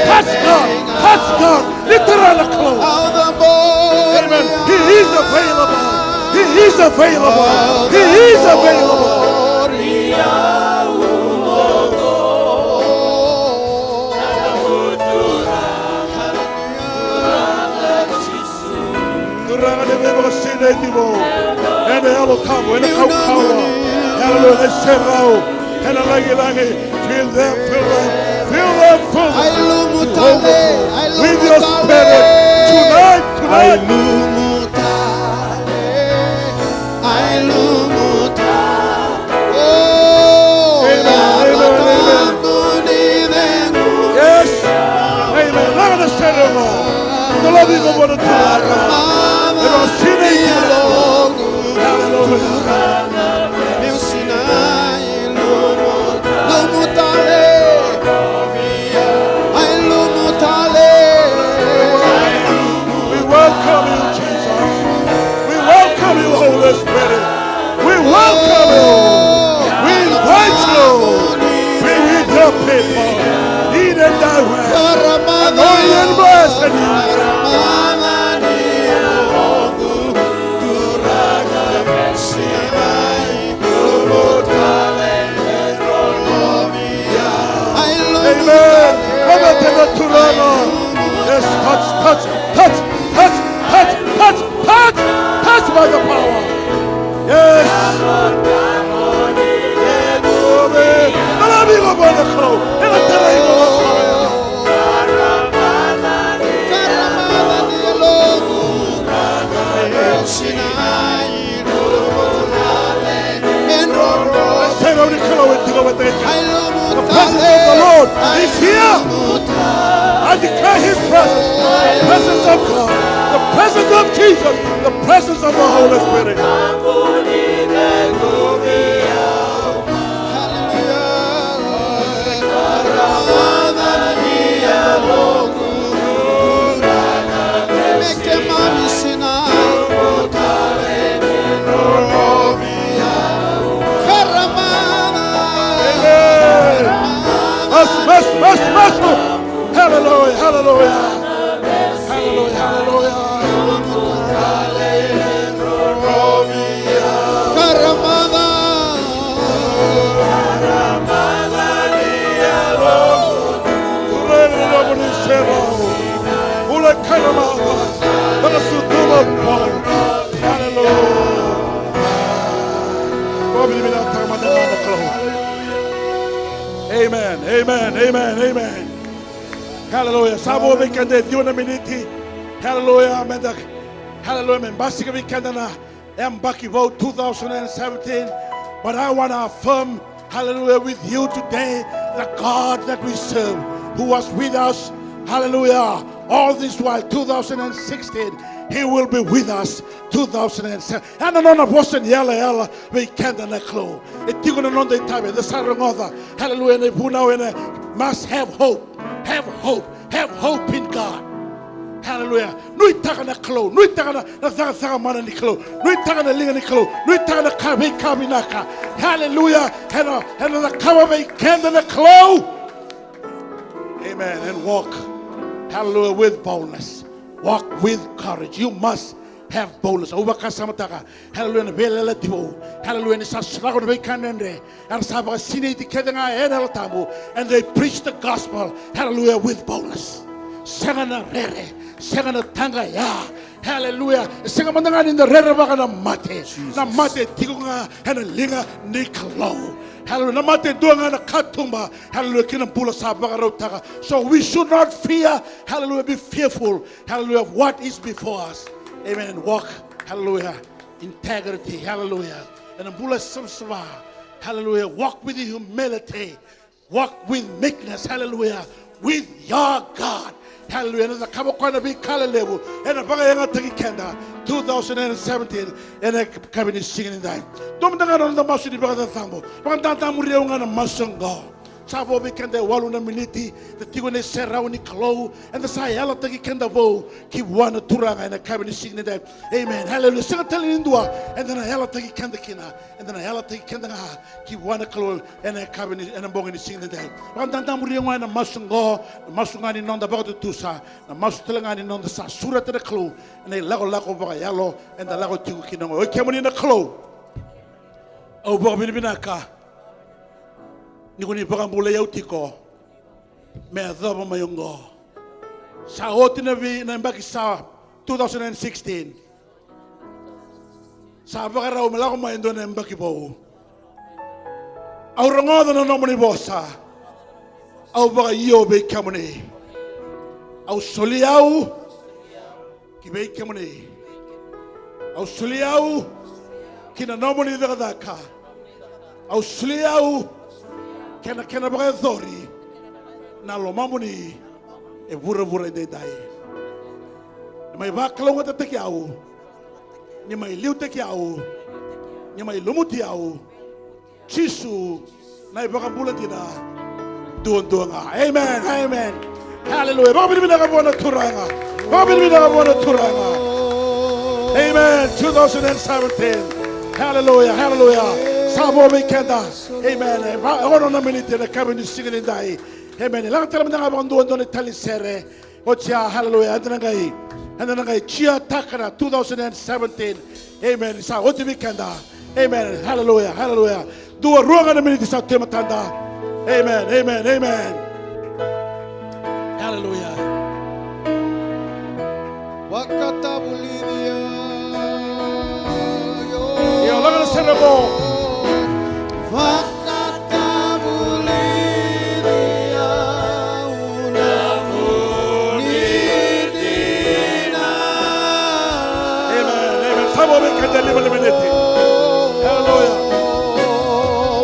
Touch God. Touch God. Ni tara na Kalou. Amen. He is available. He is available. He is available. Turaga, ni veivakasinaiti vou ena Yalo Tabu, ena kaukauwa, ena serau, ena lagilagi. Fill them, fill them, fill them, fill them. Ai lumu tale, ai lumu tale. With your spirit tonight, tonight. Ai lumu tale, ai lumu tale. Oh, amen, amen, amen. Yes. Amen. Laga na serau. Dolavi iko vua na Turaga. Ena sinai. Hallelujah. Meu sinai, lumu tale. Ai lumu tale. We welcome you, Jesus. We welcome you, Holy Spirit. We welcome you. We invite you. Be with your people. Lead and direct. Anoint and bless and Amen. Come on, tell the Turaga. Yes, touch, touch, touch, touch, touch, touch, touch, touch by the power. Yes. Tara iko vua na Kalou. Ena tara iko vua na Kalou. Serau ni Kalou e tiko vata kei keda. The presence of the Lord is here. I declare his presence. The presence of God. The presence of Jesus. The presence of the Holy Spirit. Amen. Mas, mas, mas, mas. Hallelujah, hallelujah. Hallelujah, hallelujah. Karamada. Karamada ni Yalo. Ule ni lobo ni sero. Ule karamada. Vakasucuma o Paul. Hallelujah. Vakavinavinakataka mada ga na Kalou. Amen, amen, amen, amen. Hallelujah. Sa vo vei keda e ciwa na miniti. Hallelujah. Meda, hallelujah. Me basika vei keda na yabaki vou two thousand and seventeen. But I want to affirm, hallelujah, with you today, the God that we serve, who was with us, hallelujah, all this while, two thousand and sixteen. He will be with us two thousand and seven. Ena nona vosa ni yalayala vei keda na Kalou. E tiko na noda itavi, eda sa rogoca. Hallelujah, na ivunau ena must have hope. Have hope. Have hope in God. Hallelujah. Nuitaka na Kalou. Nuitaka na, na cakacaka mana ni Kalou. Nuitaka na liga ni Kalou. Nuitaka na ka veika vinaka. Hallelujah. Ena, ena cakava vei keda na Kalou. Amen. And walk. Hallelujah. With boldness. Walk with courage. You must have boldness. Au vakasamataka. Hallelujah. Na veiyalayalati vou. Hallelujah. Ni sa sarako na veika dredre. Era sa vakasinaiti kece ga ena Yalo Tabu. And they preach the gospel. Hallelujah. With boldness. Sega na rere. Sega na taqaya. Hallelujah. E sega mada ga ni da rerevaka na mate. Jesus. Na mate e tiko ga ena liga ni Kalou. Hallelujah. Na mate e dua ga na katuba. Hallelujah. Ki na bula sa vakarautaka. So we should not fear. Hallelujah. Be fearful. Hallelujah. Of what is before us. Amen. Walk. Hallelujah. Integrity. Hallelujah. Ena bula savasava. Hallelujah. Walk with humility. Walk with meekness. Hallelujah. With your God. Hallelujah. Ena cakava o koya na veika lelevu. Ena vakayagataki keda. Two thousand and seventeen. Ena yakavi ni siga nidai. Dua mada ga na noda masu ni vakacacabo. Vakadadamuri au ga na masu oqo. Sa vo vei keda e walu na miniti. Da tiko ena iserau ni Kalou. Eda sa yalataki keda vou ki vua na Turaga ena yakavi ni siga nidai. Amen. Hallelujah. Sega tale ni dua. Eda na yalataki keda kina. Eda na yalataki keda ga ki vua na Kalou. Ena yakavi ni, ena bogi ni siga nidai. Vakadadamuri au ga ena masu oqo, na masu ga ni noda vakatutusa, na masu tale ga ni noda sa sureta na Kalou, ena ilakolako vakayalo, eda lako tiko kina oqo. Oi kemuni na Kalou. Au vakavinavinaka. Ni ko ni vakabulai au tiko. Me yacova mai oqo. Sa oti na vei, na yabaki sa two thousand and sixteen. Sa vakarau me lako mai e dua na yabaki vou. Au rogoca na nomuni vosa. Au vakaio vei kemuni. Au soli au ki vei kemuni. Au soli au ki na nomuni cakacaka. Au soli au kei na kena vakayacori na lomamuni e vuravura edaidai. Ni mai vakalougatataki au, ni mai liutaki au, ni mai lumuti au. Jisu na iVakabula dina duadua ga. Amen, amen. Hallelujah. Vakavinavinaka vua na Turaga. Vakavinavinaka vua na Turaga. Amen. Two thousand and seventeen. Hallelujah, hallelujah. Sa vo vei keda. Amen. E va, e ono na miniti ena yakavi ni siga nidai. Amen. Laga tale mada ga vakadua e dua na tali sere. Oti ya, hallelujah. Eda na qai, eda na qai tiataka na two thousand and seventeen. Amen. Sa oti vei keda. Amen. Hallelujah, hallelujah. Dua, rua ga na miniti sa tu e matada. Amen, amen, amen. Hallelujah. Vakatavulici au. Io, laga na sere qo. Vakatavulici au na nomuni dina. Amen, amen. Sa vo vei keda e lima na miniti. Hallelujah.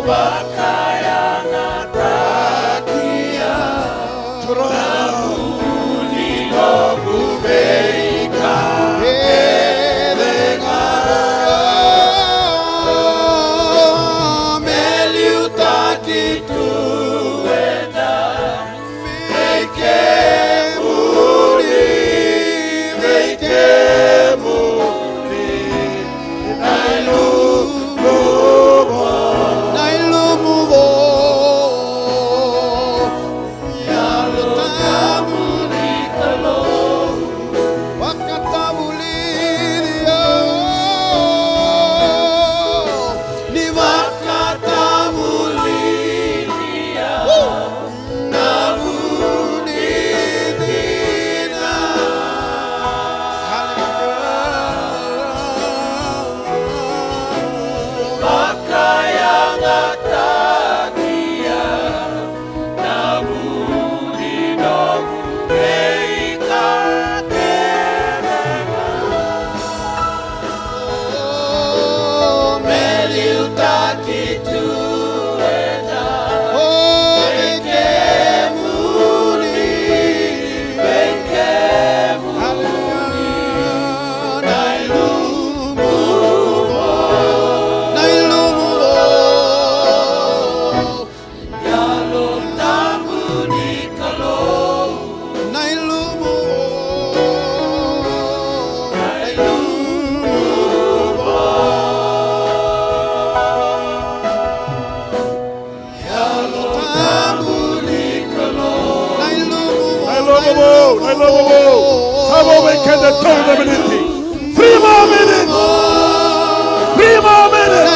Vakayagataki au. Turaga. Ni noqu veika kece ga me liutaki tu ena vei kemuni, vei kemuni. Na Tolu na miniti. Three more minutes. Three more minutes.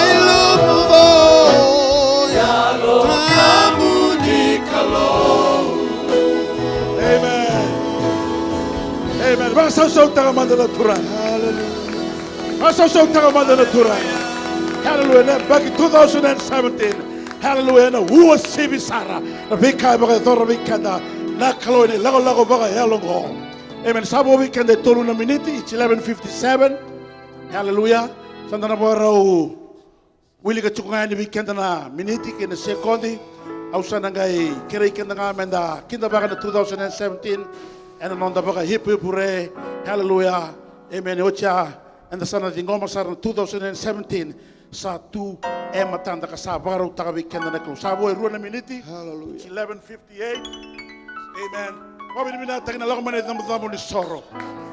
Amen. Amen. Vakasausautaka mada na Turaga. Vakasausautaka mada na Turaga. Hallelujah. Na yabaki two thousand and seventeen. Hallelujah. Ena uasivi sara na veika e vakayacora vei keda na Kalou ena ilakolako vakayalo oqo. Amen. Sa vo vei keda e tolu na miniti, it's eleven fifty-seven. Hallelujah. Sa da na vakarau wilika tiko ga yani vei keda na miniti kei na sekodi. Au sa na qai kerei keda ga meda kidavaka na two thousand and seventeen ena noda vakaipuipure. Hallelujah. Amen. Oti ya eda sa na ciqoma sara na two thousand and seventeen. Sa tu e matada ka sa vakarautaka vei keda na Kalou. Sa vo e rua na miniti. Hallelujah. It's eleven fifty-eight. Amen. Vakavinavinakataki na lako mai na icabocabo ni soro.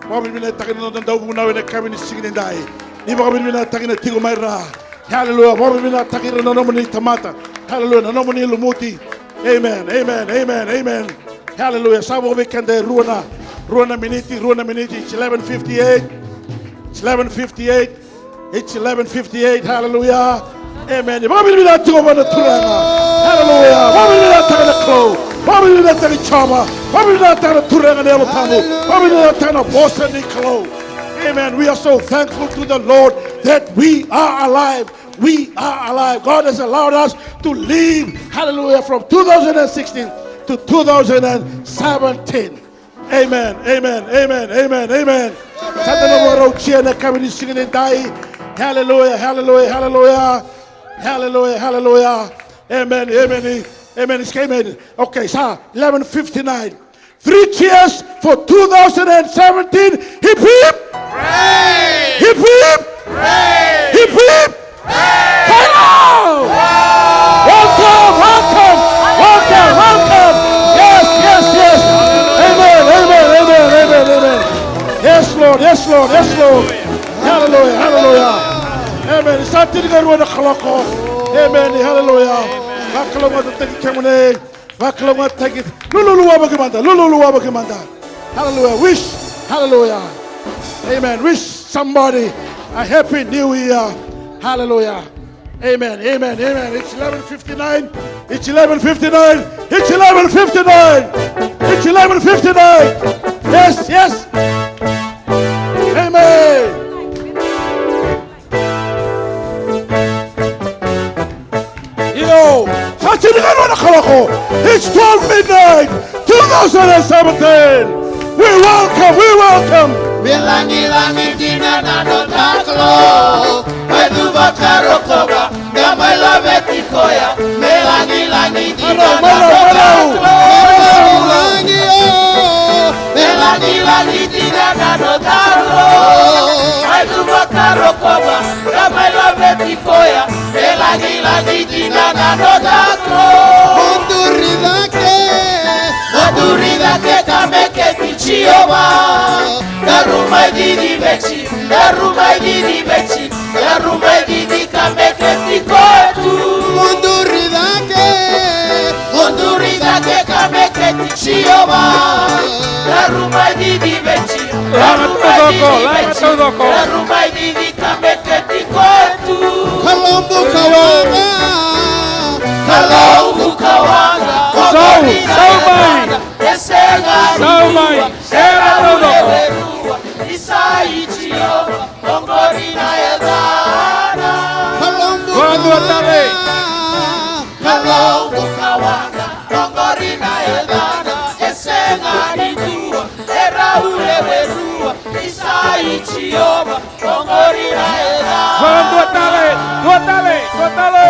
Vakavinavinakataki na noda dauvunau ena yakavi ni siga nidai. Ni vakavinavinakataki na tiko mai ra. Hallelujah. Vakavinavinakataki ira na nomuni tamata. Hallelujah. Na nomuni lumuti. Amen. Amen. Amen. Amen. Hallelujah. Sa vo vei keda e rua na, rua na miniti, rua na miniti. It's eleven fifty-eight. It's eleven fifty-eight. It's eleven fifty-eight. Hallelujah. Amen. Vakavinavinaka tiko vua na Turaga. Hallelujah. Vakavinavinakataka na Kalou. Vakavinavinakataka Jiova. Vakavinavinakataka na Turaga na Yalo Tabu. Vakavinavinakataka na vosa ni Kalou. Amen. We are so thankful to the Lord that we are alive. We are alive. God has allowed us to live. Hallelujah. From two thousand and sixteen to two thousand and seventeen. Amen, amen, amen, amen, amen. Sa da na vakarau jia ena yakavi ni siga nidai. Hallelujah, hallelujah, hallelujah. Hallelujah, hallelujah. Amen, amen, amen, amen. Okay, sa eleven fifty-nine. Three cheers for two thousand and seventeen. Hip, hip. Hip, hip. Hip, hip. Hello! Welcome, welcome, welcome, welcome. Yes, yes, yes. Amen, amen, amen, amen, amen. Yes, Lord, yes, Lord, yes, Lord. Hallelujah, hallelujah. Amen. Sa tinikarua na kaloko. Amen, hallelujah. Vakalougatataki kemuni. Vakalougatataki. Lululu vakavinaka, lululu vakavinaka. Hallelujah. Wish. Hallelujah. Amen. Wish somebody a happy new year. Hallelujah. Amen. Amen. Amen. It's eleven fifty-nine. It's eleven fifty-nine. It's eleven fifty-nine. It's eleven fifty-nine. Yes, yes. Amen. Io, sa tinikarua na kaloko. It's twelve midnight, two thousand and seventeen. We welcome, we welcome. Me lagilagi dina na noda Kalou, mai cuva ka rokova, da mai laveti koya. Me lagilagi dina na noda Kalou. Me lagilagi dina na noda Kalou, mai cuva ka rokova, da mai laveti koya. Me lagilagi dina na noda Kalou. Mo duri cake, mo duri cake ka meketi Jiova. Daru mai cici vei Jiova, daru mai cici vei Jiova, daru mai cici ka meketi koya tu. Mo duri cake, mo duri cake ka meketi Jiova. Daru mai cici vei Jiova, daru mai cici vei Jiova, daru mai cici ka meketi koya tu. Kalou bukawaqa, Kalou bukawaqa. Sau, sau mai. E sega ni dua, e rau lewe rua. Isa i Jiova, oqori na yacana. Kalou bukawaqa, Kalou bukawaqa, oqori na yacana. E sega ni dua, e rau lewe rua. Isa i Jiova, oqori na yacana. Vaka dua tale, dua tale, dua tale.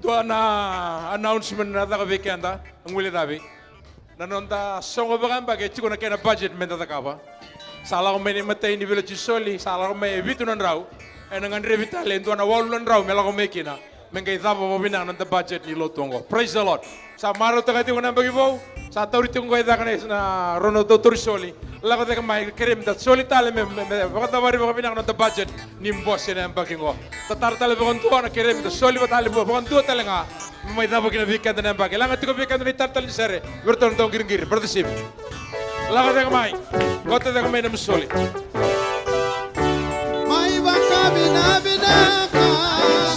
Dua na announcement na caka vei keda, a guilecavi. Na noda soqo vakayabaki e tiko na kena budget meda cakava. Sa lako mai na imatai ni Village Soli, sa lako mai e vitu na drau. Ena gadrevi tale e dua na walu na drau me lako mai kina. Me qai cava vakavinaka na noda budget ni lotu oqo. Praise the Lord. Sa marautaka tiko na yabaki vou. Sa tauri tiko qo e cake na rua na dautori soli. Lako cake mai, kerei me da soli tale me, me, me vakacavari vakavinaka na noda budget ni bose ena yabaki qo. Da tara tale vakadua na kerei me da soli vata tale vakadua tale ga. Me mai cava kina vei keda na yabaki. Laga tiko vei keda na italetale ni sere. Vei iratou na dau qiriqiri, Brother Sim. Lako cake mai. Qota cake mai na musoli. Mai vakavinavinaka.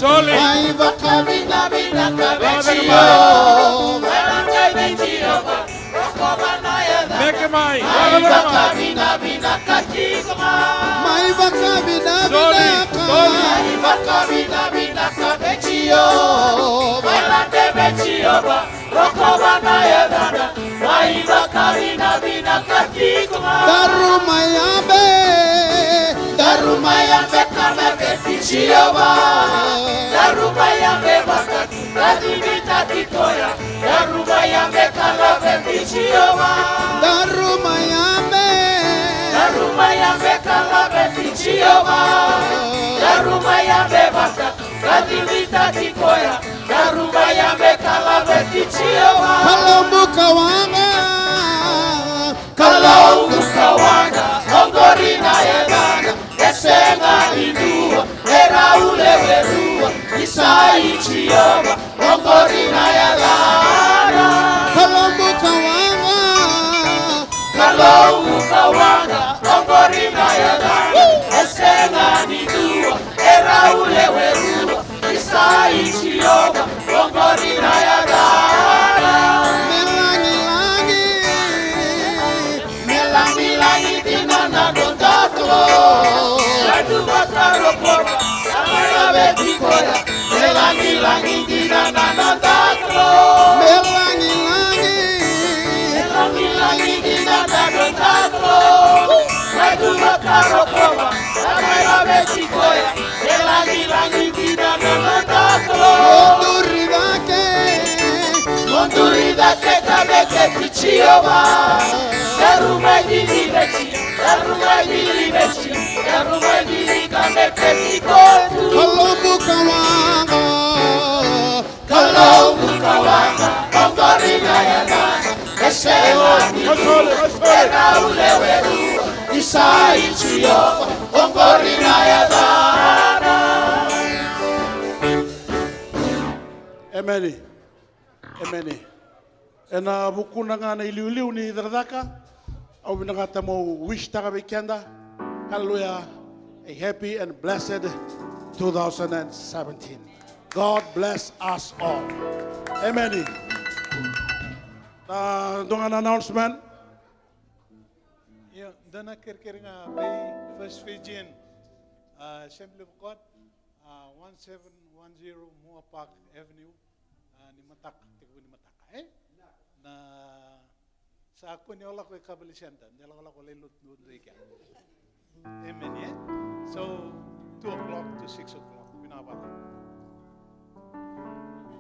Soli. Mai vakavinavinaka vei Jiova. Meke mai. Mai vakavinavinaka. Soli. Soli. Mai vakavinavinaka vei Jiova. Rokova na yacana, mai vakavinavinaka tiko ga. Daru mai yabe, daru mai yabe ka laveti Jiova. Daru mai yabe vata, ka civitaki koya. Daru mai yabe ka laveti Jiova. Daru mai yabe. Daru mai yabe ka laveti Jiova. Daru mai yabe vata, ka civitaki koya. Daru mai yabe ka laveti Jiova. Kalou bukawaqa. Kalou bukawaqa, oqori na yacana, e sega ni dua, e rau lewe rua, ni sa i Jiova, oqori na yacana. Kalou bukawaqa. Kalou bukawaqa, oqori na yacana, e sega ni dua, e rau lewe rua, ni sa i Jiova, oqori na yacana. Me lagilagi, me lagilagi dina na noda Kalou. Ka tu vakarokova, ka mai laveti koya. Me lagilagi dina na noda Kalou. Me lagilagi. Me lagilagi dina na noda Kalou. Ka tu vakarokova, ka mai laveti koya. Me lagilagi dina na noda Kalou. Mo duri cake. Mo duri cake ka veketi Jiova. Daru mai dini veti, daru mai dini veti, daru mai dini ka veketi koya tu. Kalou bukawaqa. Kalou bukawaqa, oqori na yacana, e sega ni dua, e rau lewe rua, ni sa i Jiova, oqori na yacana. Emeni. Emeni. Ena vukuna ga na iliuliu ni cakacaka, au vinakata meu wish taka vei keda. Hallelujah. A happy and blessed two thousand and seventeen. God bless us all. Amen. Na dua ga na announcement. Io, dua na kerekere ga vei First Fijian, uh, Assembly of God, uh, one seven one zero Moa Park Avenue, uh, ni mataka, tekivu ni mataka, e? Na Sa kua ni o lako e Kavalishi Center, de lakolako lai lotu duadua i kea. Amen, e? So, two o'clock to six o'clock, vinaka vata.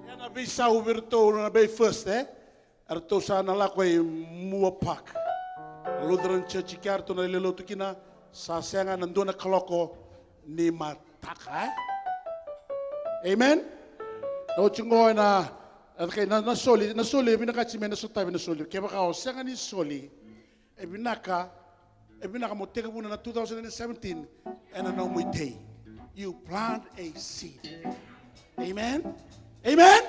Ia na veisau vei iratou na May first, e? Eratou sa na lako i Moa Park. Na Lutheran Church i kea, eratou na lai lotu kina, sa sega na dua na kaloko ni mataka, e? Amen? Na oti qo ena, e, okay, na, na soli, na soli, e vinakati me na sotavi na soli. Kevaka o sega ni soli, e vinaka, e vinaka mo tekivuna na two thousand and seventeen ena nomu itei. You plant a seed. Amen? Amen?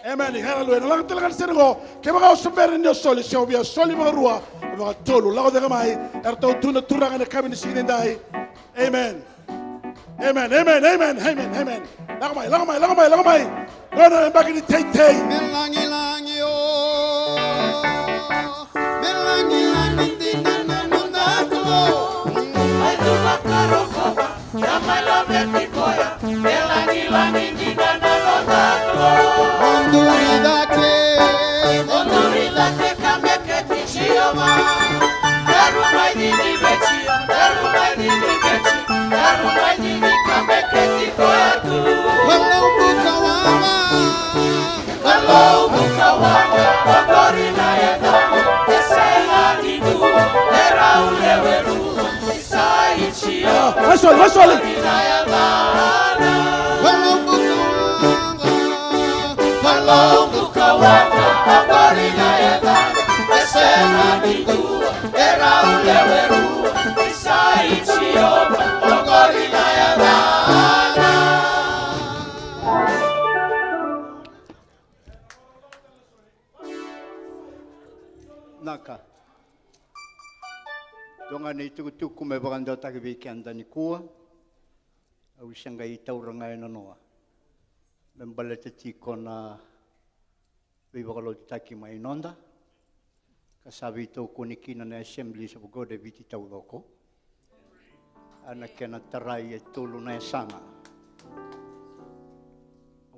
Amen. Hallelujah. Na lako tale ga na sere qo, kevaka o se bera ni o soli, se o via soli vakarua, vakatolu, lako cake mai, eratou tu na turaga ena yakavi ni siga nidai. Amen. Amen, amen, amen, amen, amen. Lako mai, lako mai, lako mai, lako mai. Qo na yabaki ni teitei. Me lagilagi o. Me lagilagi dina na noda Kalou. Mai tu vakarokova, ka mai laveti koya. Me lagilagi dina na noda Kalou. Mo duri cake. Mo duri cake ka meke Jiova, daru mai dini veti, daru mai dini veti, daru mai dini ka meke tiko koya tu. Kalou bukawaqa. Kalou bukawaqa, oqori na yacana, e sega ni dua, e rau lewe rua, ni sa i Jiova. Vai soli, vai soli. Kalou bukawaqa. Kalou bukawaqa, oqori na yacana, e sega ni dua, e rau Aka. Dua ga na itukutuku me vakadewataki vei keda nikua. Au se qai taura ga e nanoa me baleta tiko na veivakalotutaki mai noda, ka sa veitokoni kina na Assemblies of God e Viti taucoko. A na kena tarai e tolu na yasana: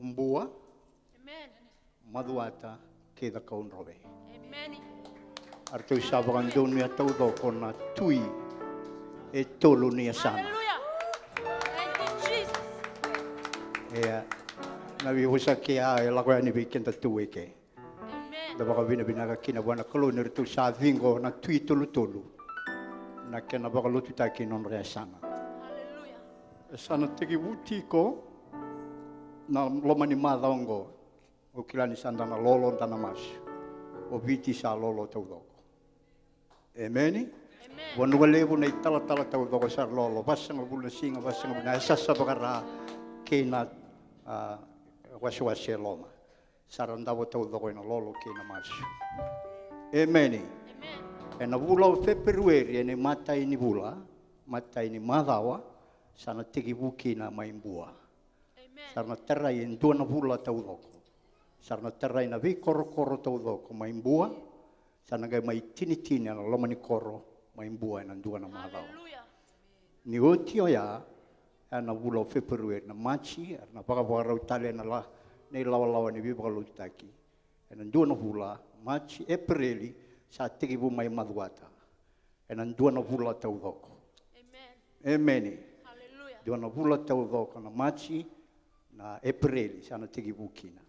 Bua, Macuata kei Cakaudrove. A ratou sa vakadonuya taucoko na tui e tolu ni yasana. Ia, na veivosa kea e lako yani vei keda tu eke. Da vakavinavinaka kina vua na Kalou ni ratou sa ciqo na tui tolutolu na kena vakalotutaki e nodra yasana. E sa na tekivu tiko na loma ni macawa oqo. Au kila ni sa da na lolo, da na masu. O Viti sa lolo taucoko. Emeni. Vanua levu na italatala taucoko sa lolo, vasagavulu na siga, vasagavulu na yasasa vakara kei na, a, wasewase e loma. Sa ra davo taucoko ena lolo kei na masu. Emeni. Ena vula o Feperueri, ena imatai ni vula, matai ni macawa, sa na tekivu kina mai Bua. Sa ra na tarai e dua na vula taucoko. Sa ra na tarai na veikorokoro taucoko mai Bua. Sa na qai mai tinitini ena loma ni koro mai Bua ena dua na macawa. Ni oti oya, ena vula o Feperueri, na Maji, era na vakavakarau tale ena la, na ilawalawa ni veivakalotutaki. Ena dua na vula, Maji, Epereli, sa tekivu mai Macuata. Ena dua na vula taucoko. Emeni. Dua na vula taucoko na Maji, na Epereli, sa na tekivu kina.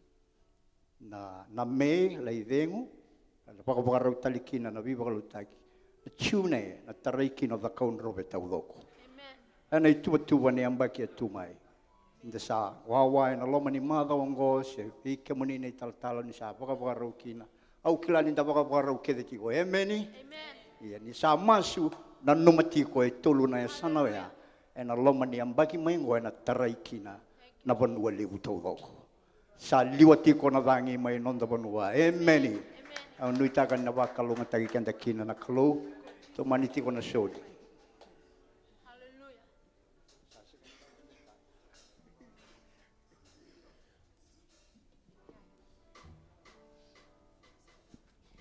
Na, na Me, lai cegu, na vakavakarau tale kina na veivakalotutaki. Na June, na tarai kina o Cakaudrove taucoko. Ena ituvatuva ni yabaki e tu mai. Da sa wawa ena loma ni macawa oqo, se vei kemuni na italatala ni sa vakavakarau kina. Au kila ni da vakavakarau kece tiko. Emeni? Ia ni sa masu, nanuma tiko e tolu na yasana oya. Ena loma ni yabaki mai oqo ena tarai kina na vanua levu taucoko. Sa liwa tiko na cagi mai noda vanua. Emeni. Au nuitaka ni na vakalougatataki keda kina na Kalou. Tomani tiko na soli.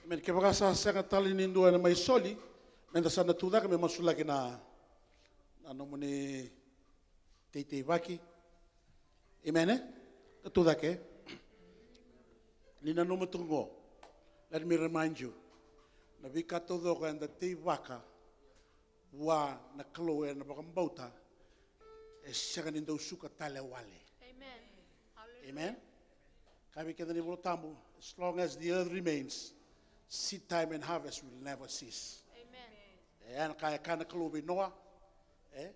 Amen. Kevaka sa sega tale ni dua ena mai soli, meda sa na tucake me masulaki na, na nomuni teiteivaki. Amen, e? Ka tucake. Ni nanuma tu qo. Let me remind you. Na veika taucoko eda teivaka vua na Kalou ena vakabauta, e sega ni dau suka tale wale. Amen. Kaya vei keda na iVola Tabu, as long as the earth remains, seed time and harvest will never cease. E, na ka e kaya na Kalou vei Noa, e,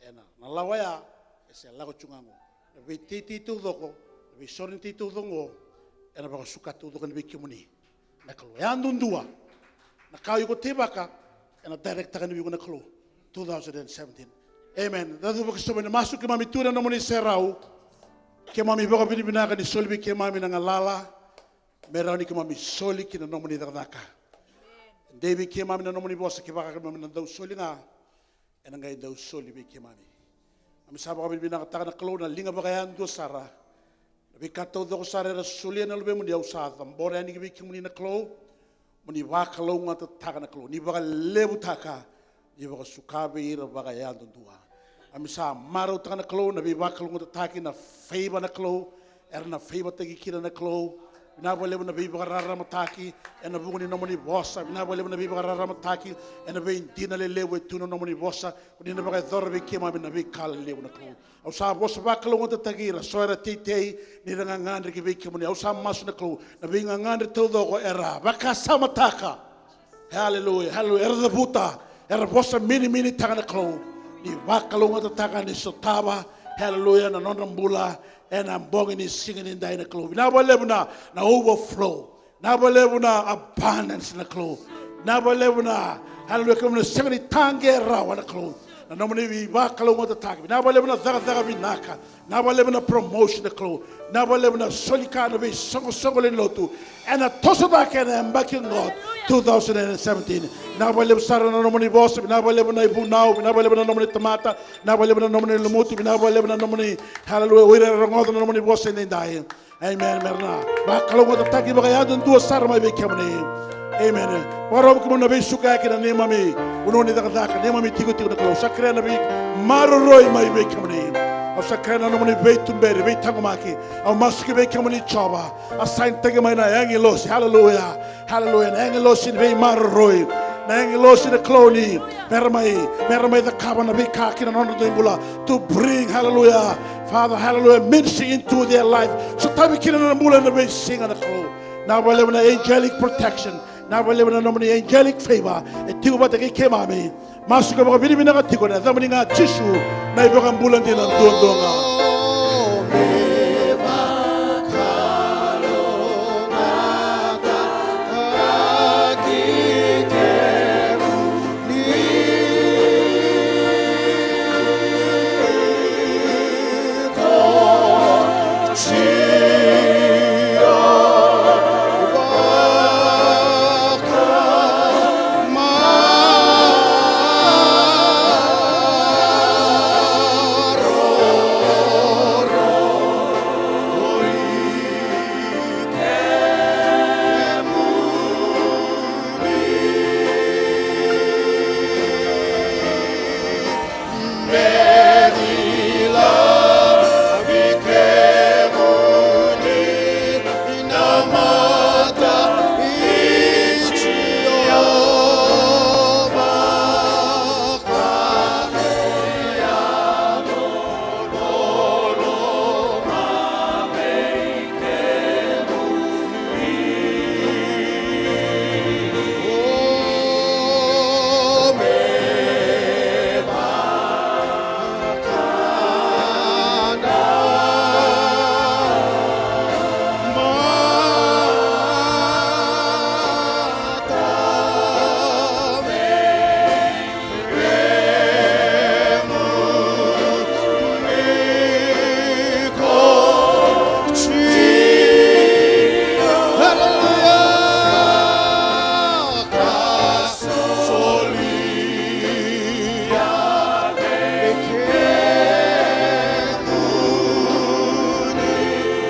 ena, na lawa ya, e se lako tu ga qo. Na veiteitei taucoko, na veisoro ni teitei taucoko, ena vakasuka taucoko ni vei kemuni na Kalou. Yadudua, na ka iko teivaka, ena directaka ni vei iko na Kalou. Two thousand and seventeen. Amen. Daru vakasova ni masu, keimami tu ena nomuni serau. Keimami vakavinavinaka ni soli vei keimami na galala. Me rawa ni keimami soli ki na nomuni cakacaka. Dei vei keimami na nomuni vosa, kevaka keimami na dau soli ga, ena qai dau soli vei keimami. Keimami sa vakavinavinakataka na Kalou na liga vakayadua sara. Na veika taucoko sara era solia na luvemuni, au sa cabora yani ki vei kemuni na Kalou. Mo ni vakalougatataka na Kalou, ni vakalevutaka, ni vakasuka vei ira vakayadudua. Keimami sa marautaka na Kalou na veivakalougatataki, na favour na Kalou, era na favourtaki kina na Kalou. Vinaka vakalevu na veivakararamataki ena vuku ni nomuni vosa. Vinaka vakalevu na veivakararamataki ena veidina lelevu e tu na nomuni vosa. Ko ni na vakayacora vei keimami na veika lelevu na Kalou. Au sa vosa vakalougatataki ira, so era teitei, ni ra gagadre ki vei kemuni. Au sa masu na Kalou, na veigagadre taucoko era vakasamataka. Haleluya, haleluya. Era cavuta, era vosa miniminitaka na Kalou. Ni vakalougatataka, ni sotava, haleluya, na nodra bula ena bogi ni siga nidai na Kalou. Vinaka vakalevu na, na overflow. Vinaka vakalevu na abundance na Kalou. Vinaka vakalevu na, haleluya, kemuni na sega ni taqe rawa na Kalou. Na nomuni veivakalougatataki. Vinaka vakalevu na cakacaka vinaka. Vinaka vakalevu na promotion na Kalou. Vinaka vakalevu na soli ka na veisoqosoqo lewe ni lotu. Ena toso cake ena yabaki oqo, two thousand and seventeen. Vinaka vakalevu sara na nomuni vosa. Vinaka vakalevu na ivunau. Vinaka vakalevu na nomuni tamata. Vinaka vakalevu na nomuni lumuti. Vinaka vakalevu na nomuni, haleluya, o ira era rogoca na nomuni vosa edaidai. Amen. Me ra na vakalougatataki vakayadudua sara mai vei kemuni. Amen. Vakarau kemuni na veisukayaki na neimami vanua ni cakacaka, neimami tikotiko na Kalou. Au sa kerea na veimaroroi mai vei kemuni. Au sa kerea na nomuni veituberi, veitaqomaki. Au masu ki vei kemuni Jiova. A sainitaki mai na agilosi. Haleluya. Haleluya. Na agilosi ni veimaroroi. Na agilosi na Kalou ni me ra mai, me ra mai cakava na veika ki na nodra dui bula. To bring, haleluya, Father, haleluya, ministry into their life. Sotavi kina na bula ena veisiga na Kalou. Vinaka vakalevu na angelic protection. Vinaka vakalevu na nomuni angelic favor. E tiko vata kei keimami. Masu ka vakavinavinaka tiko ena yacamuni ga Jisu, na iVakabula dina duadua ga.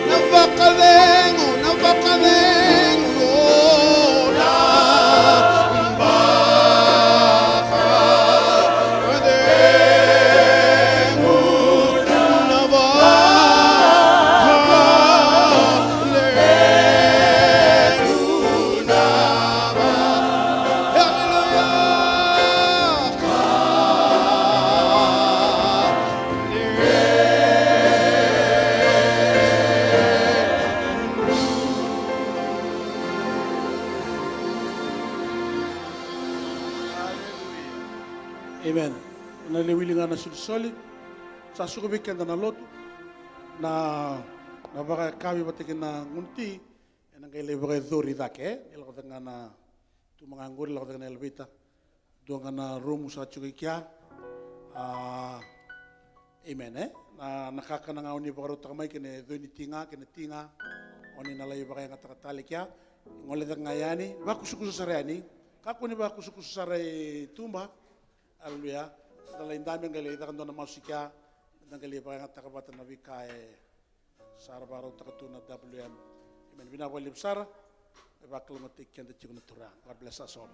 Na vakacegu, na vakacegu, na vakacegu, na vakacegu, na va-, Hallelujah. Amen. Na lai wili ga na solisoli. Sa suka vei keda na lotu. Na, na vakayakavi vata kei na gunu ti. Ena qai lai vakayacori cake, e lako cake ga na tuba ga qori, lako cake na elevator. Dua ga na rumu sa tiko i kea. A, amen, e? Na, na kakana ga o ni vakarautaka mai kei na yacoi ni tiga, kei na tiga. O ni na lai vakayagataka tale kea. Gole cake ga yani, vakusakusa sara yani. Kakua ni vakusakusa sara i tuba. Aleluya. Da lai dabe qai lai caka dua na masu i kea. Da qai lai vakayagataka vata na veika e sa ra vakarautaka tu na W M. Amen. Vinaka vakalevu sara. E vakalougatataki keda tiko na Turaga. God bless us all.